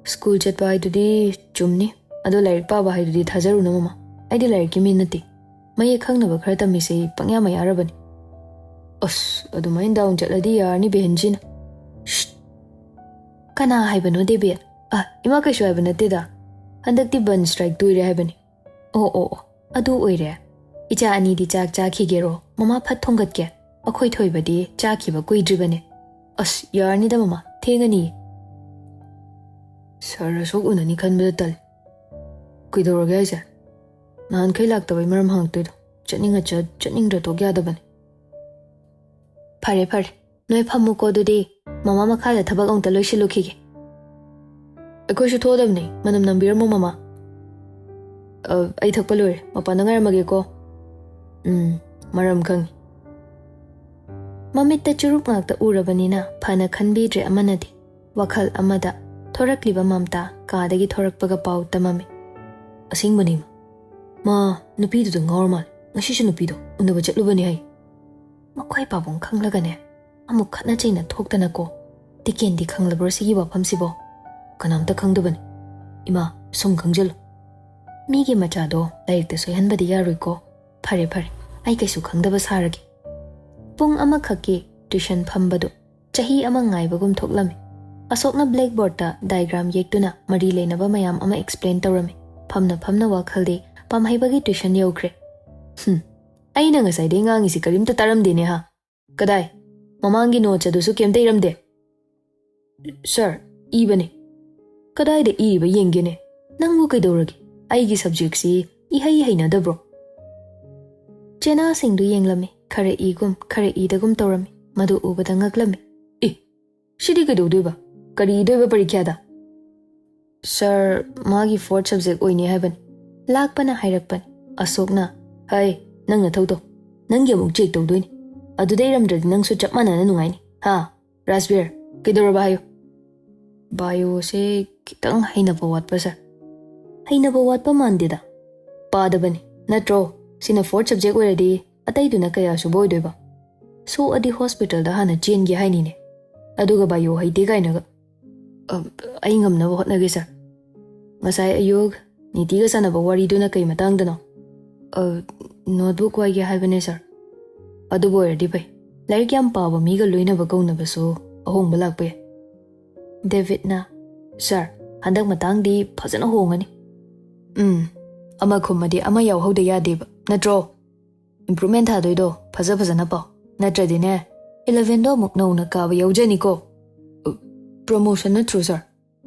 "ꯁ꯭ꯀꯨꯜ ꯆꯠꯄ ꯍꯥꯏꯗꯨꯗꯤ ꯆꯨꯝꯅꯤ, ꯑꯗꯣ ꯂꯥꯏꯔꯤꯛ ꯄꯥꯕ ꯍꯥꯏꯗꯨꯗꯤ ꯊꯥꯖꯔꯨꯅꯨ, ꯃꯃꯥ꯫ ꯑꯩꯗꯤ ꯂꯥꯏꯔꯤꯛꯀꯤ ꯃꯤ ꯅꯠꯇꯦ꯫ ꯃꯌꯦꯛ ꯈꯪꯅꯕ ꯈꯔ ꯇꯝꯃꯤꯁꯦ ꯄꯪꯌꯥ ꯃꯌꯥꯔꯕꯅꯤ꯫" "ꯑꯁ, ꯑꯗꯨꯃꯥꯏꯅ ꯗꯥꯎꯟ ꯆꯠꯂꯗꯤ ꯌꯥꯔꯅꯤ, ꯕꯦꯍꯦꯟꯖꯤꯅ꯫" "ꯁ꯭ꯁ!" "ꯀꯅꯥ ꯍꯥꯏꯕꯅꯣ, ꯗꯦꯕꯦꯜ?" "ꯑ, ꯏꯃꯥ ꯀꯩꯁꯨ ꯍꯥꯏꯕ ꯅꯠꯇꯦꯗ꯫ ꯍꯟꯗꯛꯇꯤ ꯕꯟ ꯁ꯭ꯇ꯭ꯔꯥꯏꯛ ꯇꯣꯏꯔꯦ ꯍꯥꯏꯕꯅꯤ꯫" "ꯑꯣ, ꯑꯣ, ꯑꯣ, ꯑꯗꯨ ꯑꯣꯏꯔꯦ꯫ ꯏꯆꯥ ꯑꯅꯤꯗꯤ ꯆꯥꯛ ꯆꯥꯈꯤꯒꯦꯔꯣ? ꯃꯃꯥ ꯐꯠ ꯊꯣꯡꯒꯠꯀꯦ꯫ ꯑꯩꯈꯣꯏ ꯊꯣꯏꯕꯗꯤ ꯆꯥꯈꯤꯕ ꯀꯨꯏꯗ꯭ꯔꯤꯕꯅꯦ꯫ ꯑꯁ, ꯌꯥꯔꯅꯤꯗ ꯃꯃꯥ, ꯊꯦꯡꯉꯅꯤ꯫ ꯁꯥꯔ ꯑꯁꯣꯛ ꯎꯅꯅꯤ ꯈꯟꯕꯗ ꯇꯜꯂꯤ꯫ ꯀꯩꯗꯧꯔꯒꯦ ꯍꯥꯏꯁꯦ? ꯅꯍꯥꯟꯈꯩ ꯂꯥꯛꯇꯕꯩ ꯃꯔꯝ ꯍꯪꯉꯛꯇꯣꯏꯗꯣ꯫ ꯆꯠꯅꯤꯡꯉ ꯆꯠ, ꯆꯠꯅꯤꯡꯗ꯭ꯔ ꯇꯣꯛ ꯌꯥꯗꯕꯅꯦ꯫ ꯐꯔꯦ ꯐꯔꯦ, ꯅꯣꯏ ꯐꯝꯃꯨꯀꯣ ꯑꯗꯨꯗꯤ꯫ ꯃꯃꯥ ꯃꯈꯥꯗ ꯊꯕꯛ ꯑꯃꯨꯛꯇ ꯂꯣꯏꯁꯤꯜꯂꯨꯈꯤꯒꯦ꯫ ꯑꯩꯈꯣꯏꯁꯨ ꯊꯣꯛꯑꯗꯕꯅꯤ, ꯃꯅꯝ ꯅꯝꯕꯤꯔꯝꯃꯣ ꯃꯃꯥ꯫ ꯑ, ꯑꯩ ꯊꯛꯄ ꯂꯣꯏꯔꯦ, ꯃꯄꯥꯟꯗ ꯉꯥꯏꯔꯝꯃꯒꯦꯀꯣ꯫ ꯎꯝ, ꯃꯔꯝ ꯈꯪꯉꯤ꯫ ꯃꯃꯤꯠꯇ ꯆꯨꯔꯨꯞ ꯉꯥꯛꯇ ꯎꯔꯕꯅꯤꯅ ꯐꯅ ꯈꯟꯕꯤꯗ꯭ꯔꯦ ꯑꯃꯅꯗꯤ꯫ ꯋꯥꯈꯜ ꯑꯃꯗ ꯊꯣꯔꯛꯂꯤꯕ ꯃꯝꯇꯥ ꯀꯥꯗꯒꯤ ꯊꯣꯔꯛꯄꯒ ꯄꯥꯎ ꯇꯝꯃꯝꯃꯤ꯫ ꯑꯁꯦꯡꯕꯅꯤ ꯃꯥ, ꯅꯨꯄꯤꯗꯨꯗ ꯉꯥꯎꯔ ꯃꯥꯜꯂꯦ꯫ ꯉꯁꯤꯁꯨ ꯅꯨꯄꯤꯗꯣ ꯎꯅꯕ ꯆꯠꯂꯨꯕꯅꯤ ꯍꯥꯏ꯫ ꯃꯈꯣꯏ ꯄꯥꯕꯨꯡ ꯈꯪꯂꯒꯅꯦ ꯑꯃꯨꯛ ꯈꯠꯅ ꯆꯩꯅ ꯊꯣꯛꯇꯅꯀꯣ꯫ ꯇꯤꯀꯦꯟꯗꯤ ꯈꯪꯂꯕ꯭ꯔꯣ ꯁꯤꯒꯤ ꯋꯥꯐꯝꯁꯤꯕꯣ? ꯀꯅꯥꯝꯇ ꯈꯪꯗꯕꯅꯤ꯫ ꯏꯃꯥ, ꯁꯨꯝ ꯈꯪꯖꯜꯂꯨ꯫ ꯃꯤꯒꯤ ꯃꯆꯥꯗꯣ ꯂꯥꯏꯔꯤꯛꯇ ꯁꯣꯏꯍꯟꯕꯗꯤ ꯌꯥꯔꯣꯏꯀꯣ꯫ ꯐꯔꯦ ꯐꯔꯦ, ꯑꯩ ꯀꯩꯁꯨ ꯈꯪꯗꯕ ꯁꯥꯔꯒꯦ꯫ ꯄꯨꯡ ꯑꯃꯈꯛꯀꯤ ꯇ꯭ꯌꯨꯁꯟ ꯐꯝꯕꯗꯨ ꯆꯍꯤ ꯑꯃ ꯉꯥꯏꯕꯒꯨꯝ ꯊꯣꯛꯂꯝꯃꯤ꯫ ꯑꯁꯣꯛꯅ ꯕ꯭ꯂꯦꯛꯕꯣꯔꯗꯇ ꯗꯥꯏꯒ꯭ꯔꯥꯝ ꯌꯦꯛꯇꯨꯅ ꯃꯔꯤ ꯂꯩꯅꯕ ꯃꯌꯥꯝ ꯑꯃ ꯑꯦꯛꯁꯄ꯭ꯂꯦꯟ ꯇꯧꯔꯝꯃꯤ꯫ ꯐꯝꯅ ꯐꯝꯅ ꯋꯥꯈꯜꯗꯤ ꯄꯥꯝꯍꯩꯕꯒꯤ ꯇ꯭ꯌꯨꯁꯟ ꯌꯧꯈ꯭ꯔꯦ꯫ ꯍꯨꯝ, ꯑꯩꯅ ꯉꯁꯥꯏꯗꯩ ꯉꯥꯡꯉꯤꯁꯤ ꯀꯔꯤꯝꯇ ꯇꯥꯔꯝꯗꯦꯅꯦ ꯍꯥ? ꯀꯗꯥꯏ? ꯃꯃꯥꯡꯒꯤ ꯅꯣꯠꯁ ꯑꯗꯨꯁꯨ ꯀꯩꯝꯇ ꯏꯔꯝꯗꯦ꯫ ꯁꯥꯔ, ꯏꯕꯅꯦ꯫ ꯀꯗꯥꯏꯗ ꯏꯔꯤꯕ ꯌꯦꯡꯒꯦꯅꯦ? ꯅꯪꯕꯨ ꯀꯩꯗꯧꯔꯒꯦ? ꯑꯩꯒꯤ ꯁꯕꯖꯦꯛꯁꯤ ꯏꯍꯩ ꯍꯩꯅꯗꯕ꯭ꯔꯣ? ꯆꯦꯅꯥꯁꯤꯡꯗꯨ ꯌꯦꯡꯂꯝꯃꯤ꯫ ꯈꯔ ꯏꯒꯨꯝ, ꯈꯔ ꯏꯗꯒꯨꯝ ꯇꯧꯔꯝꯃꯤ꯫ ꯃꯗꯨ ꯎꯕꯗ ꯉꯛꯂꯝꯃꯤ꯫ ꯑꯦ, ꯁꯤꯗꯤ ꯀꯩꯗꯧꯗꯣꯏꯕ? ꯀꯔꯤ ꯏꯗꯣꯏꯕ ꯄꯔꯤꯈ꯭ꯌꯥꯗ? ꯁꯥꯔ, ꯃꯥꯒꯤ ꯐꯣꯔꯠ ꯁꯕꯖꯦꯛ ꯑꯣꯏꯅꯤ ꯍꯥꯏꯕꯅꯤ꯫ ꯂꯥꯛꯄꯅ ꯍꯥꯏꯔꯛꯄꯅꯤ꯫ ꯑꯁꯣꯛꯅ, ꯍꯩ, ꯅꯪ ꯅꯊꯧ ꯇꯧ꯫ ꯅꯪꯒꯤ ꯑꯃꯨꯛ ꯆꯦꯛ ꯇꯧꯗꯣꯏꯅꯤ꯫ ꯑꯗꯨꯗ ꯏꯔꯝꯗ꯭ꯔꯗꯤ ꯅꯪꯁꯨ ꯆꯞ ꯃꯥꯟꯅꯅ ꯅꯨꯡꯉꯥꯏꯅꯤ꯫ ꯍꯥ? ꯔꯥꯖꯕꯤꯔ, ꯀꯩꯗꯧꯔꯕ ꯍꯥꯏꯌꯨ꯫ ꯕꯥꯏꯑꯣꯁꯦ ꯈꯤꯇꯪ ꯍꯩꯅꯕ ꯋꯥꯠꯄ, ꯁꯥꯔ꯫ ꯍꯩꯅꯕ ꯋꯥꯠꯄ ꯃꯥꯟꯗꯦꯗ꯫ ꯄꯥꯗꯕꯅꯤ, ꯅꯠꯇ꯭ꯔꯣ? ꯁꯤꯅ ꯐꯣꯔꯠ ꯁꯕꯖꯦꯛ ꯑꯣꯏꯔꯗꯤ ꯑꯇꯩꯗꯨꯅ ꯀꯌꯥ ꯁꯨꯕ ꯑꯣꯏꯗꯣꯏꯕ? ꯁꯣꯛꯑꯗꯤ ꯍꯣꯁꯄꯤꯇꯥꯜꯗ ꯍꯥꯟꯅ ꯆꯦꯟꯒꯦ ꯍꯥꯏꯅꯤꯅꯦ꯫ ꯑꯗꯨꯒ ꯕꯥꯏꯑꯣ ꯍꯩꯇꯦ ꯀꯥꯏꯅꯒ꯫ ꯑ, ꯑꯩ ꯉꯝꯅꯕ ꯍꯣꯠꯅꯒꯦ, ꯁꯥꯔ꯫ ꯉꯁꯥꯏ ꯑꯌꯨꯛ ꯅꯤꯇꯤꯒ ꯁꯥꯟꯅꯕ ꯋꯥꯔꯤꯗꯨꯅ ꯀꯩ ꯃꯇꯥꯡꯗꯅꯣ? ꯑ, ꯅꯣꯠꯕꯨꯛ ꯋꯥꯏꯒꯦ ꯍꯥꯏꯕꯅꯦ, ꯁꯥꯔ꯫ ꯑꯗꯨꯕꯨ ꯑꯣꯏꯔꯗꯤ ꯐꯩ꯫ ꯂꯥꯏꯔꯤꯛ ꯌꯥꯝ ꯄꯥꯕ ꯃꯤꯒ ꯂꯣꯏꯅꯕ ꯀꯧꯅꯕꯁꯨ ꯑꯍꯣꯡꯕ ꯂꯥꯛꯄ ꯌꯥꯏ꯫ ꯗꯦꯕꯤꯠꯅ, ꯁꯥꯔ, ꯍꯟꯗꯛ ꯃꯇꯥꯡꯗꯤ ꯐꯖꯅ ꯍꯣꯡꯉꯅꯤ꯫ ꯎꯝ, ꯑꯃ ꯈꯨꯝꯃꯗꯤ ꯑꯃ ꯌꯥꯎꯍꯧꯗ ꯌꯥꯗꯦꯕ, ꯅꯠꯇ꯭ꯔꯣ? ꯏꯝꯄ꯭ꯔꯨꯚꯃꯦꯟ ꯊꯥꯗꯣꯏꯗꯣ ꯐꯖ ꯐꯖꯅ ꯄꯥꯎ, ꯅꯠꯇ꯭ꯔꯗꯤꯅꯦ, ꯏꯂꯚꯦꯟꯗꯣ ꯑꯃꯨꯛ ꯅꯧꯅ ꯀꯥꯕ ꯌꯥꯎꯖꯅꯤꯀꯣ꯫ ꯄ꯭ꯔꯣꯃꯣꯁꯟ ꯅꯠꯇ꯭ꯔꯣ, ꯁꯥꯔ?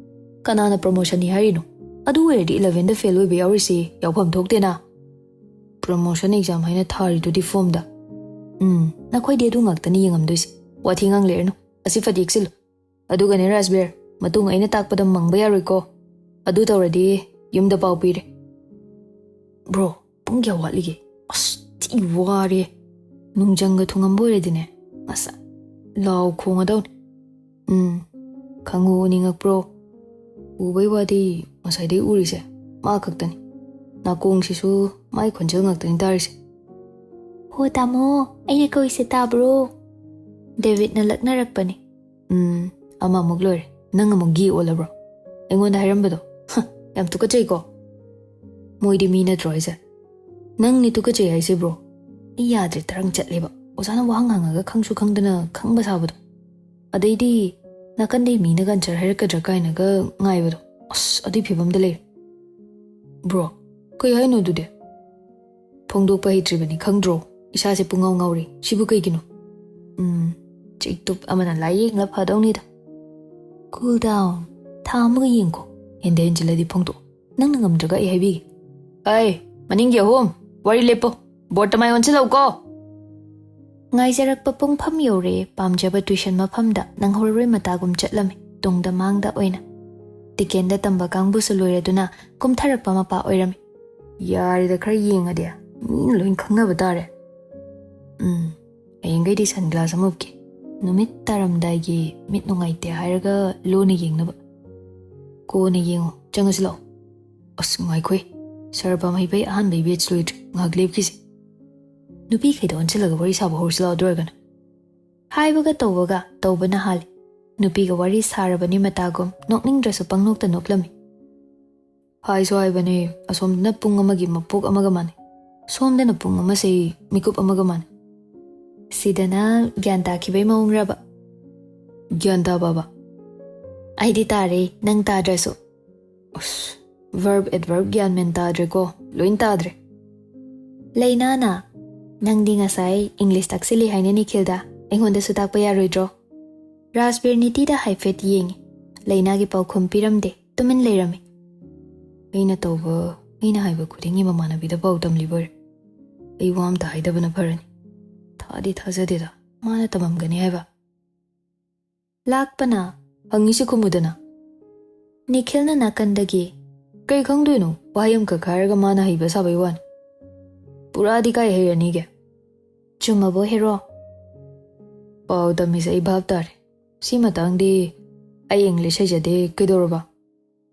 ꯀꯅꯥꯅ ꯄ꯭ꯔꯣꯃꯣꯁꯟꯅꯤ ꯍꯥꯏꯔꯤꯅꯣ? ꯑꯗꯨ ꯑꯣꯏꯔꯗꯤ ꯏꯂꯚꯦꯟꯗ ꯐꯦꯜ ꯑꯣꯏꯕ ꯌꯥꯎꯔꯤꯁꯤ ꯌꯥꯎꯐꯝ ꯊꯣꯛꯇꯦꯅ꯫ ꯄ꯭ꯔꯣꯃꯣꯁꯟ ꯑꯦꯛꯖꯥꯝ ꯍꯥꯏꯅ ꯊꯥꯔꯤꯗꯨꯗꯤ ꯐꯣꯝꯗ꯫ ꯎꯝ, ꯅꯈꯣꯏꯗꯤ ꯑꯗꯨ ꯉꯥꯛꯇꯅꯤ ꯌꯦꯡꯉꯝꯗꯣꯏꯁꯦ꯫ ꯋꯥꯊꯤ ꯉꯥꯡ ꯂꯩꯔꯅꯨ꯫ ꯑꯁꯤ ꯐꯗꯤ ꯌꯦꯛꯁꯤꯜꯂꯨ꯫ ꯑꯗꯨꯒꯅꯦ ꯔꯥꯖꯕꯤꯔ, ꯃꯇꯨꯡ ꯑꯩꯅ ꯇꯥꯛꯄꯗ ꯃꯪꯕ ꯌꯥꯔꯣꯏꯀꯣ꯫ ꯑꯗꯨ ꯇꯧꯔꯗꯤ ꯌꯨꯝꯗ ꯄꯥꯎ ꯄꯤꯔꯦ꯫ ꯕ꯭ꯔꯣ, ꯄꯨꯡ ꯀꯌꯥ ꯋꯥꯠꯂꯤꯒꯦ? ꯑꯁ, ꯊꯤ ꯋꯥꯔꯦ꯫ ꯅꯨꯡꯖꯪꯒ ꯊꯨꯡꯉꯝꯕ ꯑꯣꯏꯔꯗꯤꯅꯦ, ꯉꯁꯥꯏ ꯂꯥꯎ ꯈꯣꯡꯉꯗꯧꯅꯤ꯫ ꯎꯝ, ꯈꯪꯉꯨ ꯎꯅꯤꯡꯉꯛꯄ꯭ꯔꯣ? ꯎꯕꯩ ꯋꯥꯗꯤ ꯉꯁꯥꯏꯗꯩ ꯎꯔꯤꯁꯦ ꯃꯥ ꯈꯛꯇꯅꯤ꯫ ꯅꯥꯀꯣꯡꯁꯤꯁꯨ ꯃꯥꯏ ꯈꯣꯟꯖꯦꯜ ꯉꯥꯛꯇꯅꯤ ꯇꯥꯔꯤꯁꯦ꯫ "ꯍꯣ ꯇꯥꯃꯣ, ꯑꯩꯅ ꯀꯧꯏꯁꯦ ꯇꯥꯕ꯭ꯔꯣ?" ꯗꯦꯕꯤꯠꯅ ꯂꯛꯅꯔꯛꯄꯅꯤ꯫ "ꯎꯝ, ꯑꯃꯃꯨꯛ ꯂꯣꯏꯔꯦ꯫ ꯅꯪ ꯑꯃꯨꯛ ꯒꯦ ꯑꯣꯜꯂꯕ꯭ꯔꯣ? ꯑꯩꯉꯣꯟꯗ ꯍꯥꯏꯔꯝꯕꯗꯣ? ꯍ, ꯌꯥꯝ ꯇꯨꯀꯠꯆꯩꯀꯣ꯫ ꯃꯣꯏꯗꯤ ꯃꯤ ꯅꯠꯇ꯭ꯔꯣ ꯍꯥꯏꯁꯦ? ꯅꯪꯅꯤ ꯇꯨꯀꯠꯆꯩ ꯍꯥꯏꯁꯦ, ꯕ꯭ꯔꯣ꯫ ꯑꯩ ꯌꯥꯗ꯭ꯔꯦ, ꯇꯔꯪ ꯆꯠꯂꯦꯕ꯫ ꯑꯣꯖꯥꯅ ꯋꯥꯍꯪ ꯍꯪꯉꯒ ꯈꯪꯁꯨ ꯈꯪꯗꯅ ꯈꯪꯕ ꯁꯥꯕꯗꯣ꯫ ꯑꯗꯩꯗꯤ ꯅꯥꯀꯟꯗꯩ ꯃꯤꯅꯒ ꯑꯟꯁꯔ ꯍꯥꯏꯔꯛꯀꯗ꯭ꯔꯥ ꯀꯥꯏꯅꯒ ꯉꯥꯏꯕꯗꯣ꯫ ꯑꯁ, ꯑꯗꯨꯏ ꯐꯤꯕꯝꯗ ꯂꯩꯔꯦ꯫ ꯕ꯭ꯔꯣ, ꯀꯩ ꯍꯥꯏꯅꯣ ꯑꯗꯨꯗꯤ? ꯐꯣꯡꯗꯣꯛꯄ ꯍꯩꯇ꯭ꯔꯤꯕꯅꯤ, ꯈꯪꯗ꯭ꯔꯣ? ꯏꯁꯥꯁꯦ ꯄꯨꯡꯉꯥꯎ ꯉꯥꯎꯔꯤ꯫ ꯁꯤꯕꯨ ꯀꯩꯒꯤꯅꯣ? ꯎꯝ, ꯆꯤꯛꯇꯨꯞ ꯑꯃꯅ ꯂꯥꯏꯌꯦꯡꯂ ꯐꯗꯧꯅꯤꯗ꯫ Cool down꯫ ꯊꯥ ꯑꯃꯒ ꯌꯦꯡꯀꯣ꯫ ꯍꯦꯟꯗ ꯍꯦꯟꯖꯤꯜꯂꯗꯤ ꯐꯣꯡꯗꯣꯛꯑꯣ꯫ ꯅꯪꯅ ꯉꯝꯗ꯭ꯔꯒ ꯑꯩ ꯍꯥꯏꯕꯤꯒꯦ꯫ ꯑꯩ, ꯃꯅꯤꯡꯒꯤ ꯑꯍꯨꯝ, ꯋꯥꯔꯤ ꯂꯦꯞꯄꯣ꯫ ꯕꯣꯔꯗꯇ ꯃꯥꯏ ꯑꯣꯟꯁꯤꯜꯂꯛꯎꯀꯣ꯫ ꯉꯥꯏꯖꯔꯛꯄ ꯄꯨꯡꯐꯝ ꯌꯧꯔꯦ꯫ ꯄꯥꯝꯖꯕ ꯇ꯭ꯋꯤꯁꯟ ꯃꯐꯝꯗ ꯅꯪꯍꯧꯔꯔꯣꯏ ꯃꯇꯥꯒꯨꯝ ꯆꯠꯂꯝꯃꯤ꯫ ꯇꯨꯡꯗ ꯃꯥꯡꯗ ꯑꯣꯏꯅ꯫ ꯇꯤꯀꯦꯟꯗ ꯇꯝꯕ ꯀꯥꯡꯕꯨꯁꯨ ꯂꯣꯏꯔꯗꯨꯅ ꯀꯨꯝꯊꯔꯛꯄ ꯃꯄꯥ ꯑꯣꯏꯔꯝꯃꯤ꯫ ꯌꯥꯔꯦꯗ, ꯈꯔ ꯌꯦꯡꯉꯗꯤ ꯃꯤꯅ ꯂꯣꯏ ꯈꯪꯅꯕ ꯇꯥꯔꯦ꯫ ꯎꯝ, ꯍꯌꯦꯡꯈꯩꯗꯤ ꯁꯟ ꯒ꯭ꯂꯥꯁ ꯑꯃ ꯎꯞꯀꯦ꯫ ꯅꯨꯃꯤꯠ ꯇꯥꯔꯝꯗꯥꯏꯒꯤ ꯃꯤꯠ ꯅꯨꯡꯉꯥꯏꯇꯦ ꯍꯥꯏꯔꯒ ꯂꯣꯟꯅ ꯌꯦꯡꯅꯕ꯫ ꯀꯣꯟꯅ ꯌꯦꯡꯉꯣ, ꯆꯪꯉꯁꯤ ꯂꯥꯛꯑꯣ꯫ ꯑꯁ, ꯉꯥꯏꯈꯣꯏ, ꯁꯥꯔ ꯄꯥꯝꯍꯩꯕꯩ ꯑꯍꯥꯟꯕꯩ ꯕꯦꯠꯁ ꯂꯣꯏꯗ꯭ꯔꯤ, ꯉꯥꯏꯍꯥꯛ ꯂꯦꯞꯈꯤꯁꯤ꯫ ꯅꯨꯄꯤꯈꯩꯗ ꯑꯣꯟꯁꯤꯜꯂꯒ ꯋꯥꯔꯤ ꯁꯥꯕ ꯍꯧꯔꯁꯤ ꯂꯥꯛꯑꯣ ꯑꯗꯨ ꯑꯣꯏꯔꯒꯅ꯫ ꯍꯥꯏꯕꯒ ꯇꯧꯕꯒ ꯇꯧꯕꯅ ꯍꯥꯜꯂꯤ꯫ ꯅꯨꯄꯤꯒ ꯋꯥꯔꯤ ꯁꯥꯔꯕꯅꯤ ꯃꯇꯥꯒꯨꯝ ꯅꯣꯛꯅꯤꯡꯗ꯭ꯔꯁꯨ ꯄꯪꯅꯣꯛꯇ ꯅꯣꯛꯂꯝꯃꯤ꯫ ꯍꯥꯏꯁꯨ ꯍꯥꯏꯕꯅꯦ, ꯑꯁꯣꯝꯗꯅ ꯄꯨꯡ ꯑꯃꯒꯤ ꯃꯄꯣꯛ ꯑꯃꯒ ꯃꯥꯟꯅꯩ, ꯁꯣꯝꯗꯅ ꯄꯨꯡ ꯑꯃꯁꯦ ꯃꯤꯀꯨꯞ ꯑꯃꯒ ꯃꯥꯟꯅꯩ꯫ ꯁꯤꯗꯅ ꯒ꯭ꯌꯥꯟ ꯇꯥꯈꯤꯕꯩ ꯃꯑꯣꯡꯔꯕ? ꯒ꯭ꯌꯥꯟ ꯇꯥꯕꯕ? ꯑꯩꯗꯤ ꯇꯥꯔꯦ, ꯅꯪ ꯇꯥꯗ꯭ꯔꯁꯨ꯫ ꯑꯁ, Verb adverb ꯒ꯭ꯌꯥꯟ ꯃꯦꯟ ꯇꯥꯗ꯭ꯔꯦꯀꯣ꯫ ꯂꯣꯏ ꯇꯥꯗ꯭ꯔꯦ꯫ ꯂꯩꯅꯥꯅ, "ꯅꯪꯗꯤ ꯉꯁꯥꯏ English ꯇꯥꯛꯁꯤꯜꯂꯤ ꯍꯥꯏꯅ ꯅꯤꯈꯤꯜꯗ, ꯑꯩꯉꯣꯟꯗꯁꯨ ꯇꯥꯛꯄ ꯌꯥꯔꯣꯏꯗ꯭ꯔꯣ?" ꯔꯥꯖꯕꯤꯔ ꯅꯤꯇꯤꯗ ꯍꯥꯏꯐꯦꯠ ꯌꯦꯡꯉꯤ꯫ ꯂꯩꯅꯥꯒꯤ ꯄꯥꯎꯈꯨꯝ ꯄꯤꯔꯝꯗꯦ, ꯇꯨꯃꯤꯟ ꯂꯩꯔꯝꯃꯤ꯫ ꯑꯩꯅ ꯇꯧꯕ, ꯑꯩꯅ ꯍꯥꯏꯕ ꯈꯨꯗꯤꯡꯒꯤ ꯃꯃꯥꯟꯅꯕꯤꯗ ꯄꯥꯎ ꯇꯝꯂꯤꯕ ꯑꯣꯏꯔꯦ꯫ ꯑꯩ ꯋꯥ ꯑꯝꯇ ꯍꯥꯏꯗꯕꯅ ꯐꯔꯅꯤ꯫ ꯊꯥꯗꯤ ꯊꯥꯖꯗꯦꯗ, ꯃꯥꯅ ꯇꯝꯃꯝꯒꯅꯤ ꯍꯥꯏꯕ꯫ ꯂꯥꯛꯄꯅ, "ꯍꯪꯉꯤꯁꯤ ꯈꯨꯝꯃꯨꯗꯅ?" ꯅꯤꯈꯤꯜꯅ ꯅꯥꯀꯟꯗꯒꯤ, "ꯀꯩ ꯈꯪꯗꯣꯏꯅꯣ? ꯋꯥꯍꯩ ꯑꯃꯈꯛ ꯍꯥꯏꯔꯒ ꯃꯥꯅ ꯍꯩꯕ ꯁꯥꯕꯩ ꯋꯥꯅꯤ꯫ ꯄꯨꯔꯥꯗꯤ ꯀꯥꯏ ꯍꯩꯔꯅꯤꯒꯦ?" "ꯆꯨꯝꯃꯕꯣ ꯍꯦꯔꯣ?" "ꯄꯥꯎ ꯇꯝꯃꯤꯁꯦ ꯑꯩ ꯚꯥꯞ ꯇꯥꯔꯦ꯫ ꯁꯤ ꯃꯇꯥꯡꯗꯤ ꯑꯩ English ꯍꯩꯖꯗꯦ, ꯀꯩꯗꯧꯔꯕ?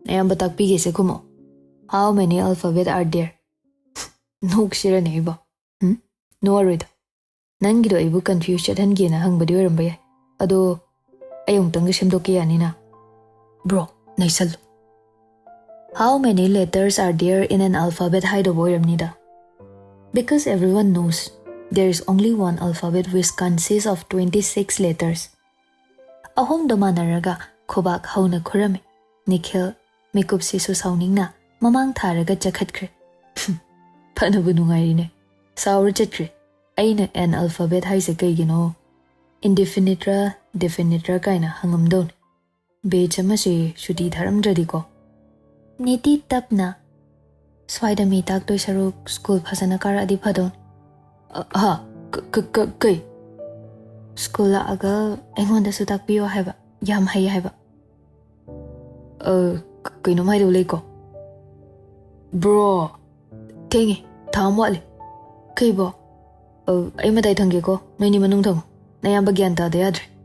ꯑꯌꯥꯝꯕ ꯇꯥꯛꯄꯤꯒꯦꯁꯦ ꯈꯨꯝꯃꯣ꯫ How many alphabet are there?" ꯅꯣꯛꯁꯤꯔꯅꯦ ꯑꯩꯕꯣ? ꯍꯨꯝ? ꯅꯣꯛꯑꯔꯣꯏꯗ꯫ ꯅꯪꯒꯤꯗꯣ ꯑꯩꯕꯨ confuse ꯆꯠꯍꯟꯒꯦꯅ ꯍꯪꯕꯗꯤ ꯑꯣꯏꯔꯝꯕ ꯌꯥꯏ꯫ ꯑꯗꯣ ꯑꯩ ꯑꯃꯨꯛꯇꯪꯒ ꯁꯦꯝꯗꯣꯛꯀꯦ ꯌꯥꯅꯤꯅ? Bro, ꯅꯩꯁꯜꯂꯨ꯫ How many letters are there in an alphabet ꯍꯥꯏꯗꯧꯕ ꯑꯣꯏꯔꯝꯅꯤꯗ꯫ Because everyone knows there is only one alphabet which consists of twenty six letters. ꯑꯍꯨꯝꯗꯣ ꯃꯥꯟꯅꯔꯒ ꯈꯨꯕꯥꯛ ꯍꯧꯅ ꯈꯨꯔꯝꯃꯤ꯫ ꯅꯤꯈꯤꯜ, ꯃꯤꯀꯨꯞꯁꯤꯁꯨ ꯁꯥꯎꯅꯤꯡꯅ, ꯃꯃꯥꯡ ꯊꯥꯔꯒ ꯆꯈꯠꯈ꯭ꯔꯦ꯫ ꯐꯅꯕꯨ ꯅꯨꯡꯉꯥꯏꯔꯤꯅꯦ꯫ ꯁꯥꯎꯔ ꯆꯠꯈ꯭ꯔꯦ꯫ ꯑꯩꯅ an alphabet ꯍꯥꯏꯁꯦ ꯀꯩꯒꯤꯅꯣ? Indefinite ꯔ, definite ꯔ ꯀꯥꯏꯅ ꯍꯪꯉꯝꯗꯧꯅꯤ꯫ Batch ꯑꯃꯁꯦ ꯁꯨꯇꯤ ꯊꯥꯔꯝꯗ꯭ꯔꯗꯤꯀꯣ꯫ ꯅꯤꯇꯤ ꯇꯞꯅ, "ꯁ꯭ꯋꯥꯏꯗ ꯃꯤ ꯇꯥꯛꯇꯣꯏ ꯁꯔꯨꯛ ꯁ꯭ꯀꯨꯜ ꯐꯖꯅ ꯀꯥꯔꯛꯑꯗꯤ ꯐꯗꯧꯅꯤ꯫" "ꯑ, ꯍꯥ? ꯀ-, ꯀ-, ꯀ-, ꯀꯩ?" "ꯁ꯭ꯀꯨꯜ ꯂꯥꯛꯑꯒ ꯑꯩꯉꯣꯟꯗꯁꯨ ꯇꯥꯛꯄꯤꯌꯣ ꯍꯥꯏꯕ, ꯌꯥꯝ ꯍꯩ ꯍꯥꯏꯕ꯫" "ꯑ, ꯀ-, ꯀꯩꯅꯣꯝ ꯍꯥꯏꯗꯧ ꯂꯩꯀꯣ꯫" "Bro, ꯊꯦꯡꯉꯦ, ꯊꯥ ꯑꯃ ꯋꯥꯠꯂꯤ꯫" "ꯀꯩꯕꯣ?" "ꯑ, ꯑꯩ ꯃꯇꯥꯏ ꯊꯪꯒꯦꯀꯣ, ꯅꯣꯏꯅꯤ ꯃꯅꯨꯡ ꯊꯪꯉꯣ꯫ ꯅꯌꯥꯝꯕ ꯒ꯭ꯌꯥꯟ ꯇꯥꯗ ꯌꯥꯗ꯭ꯔꯦ꯫"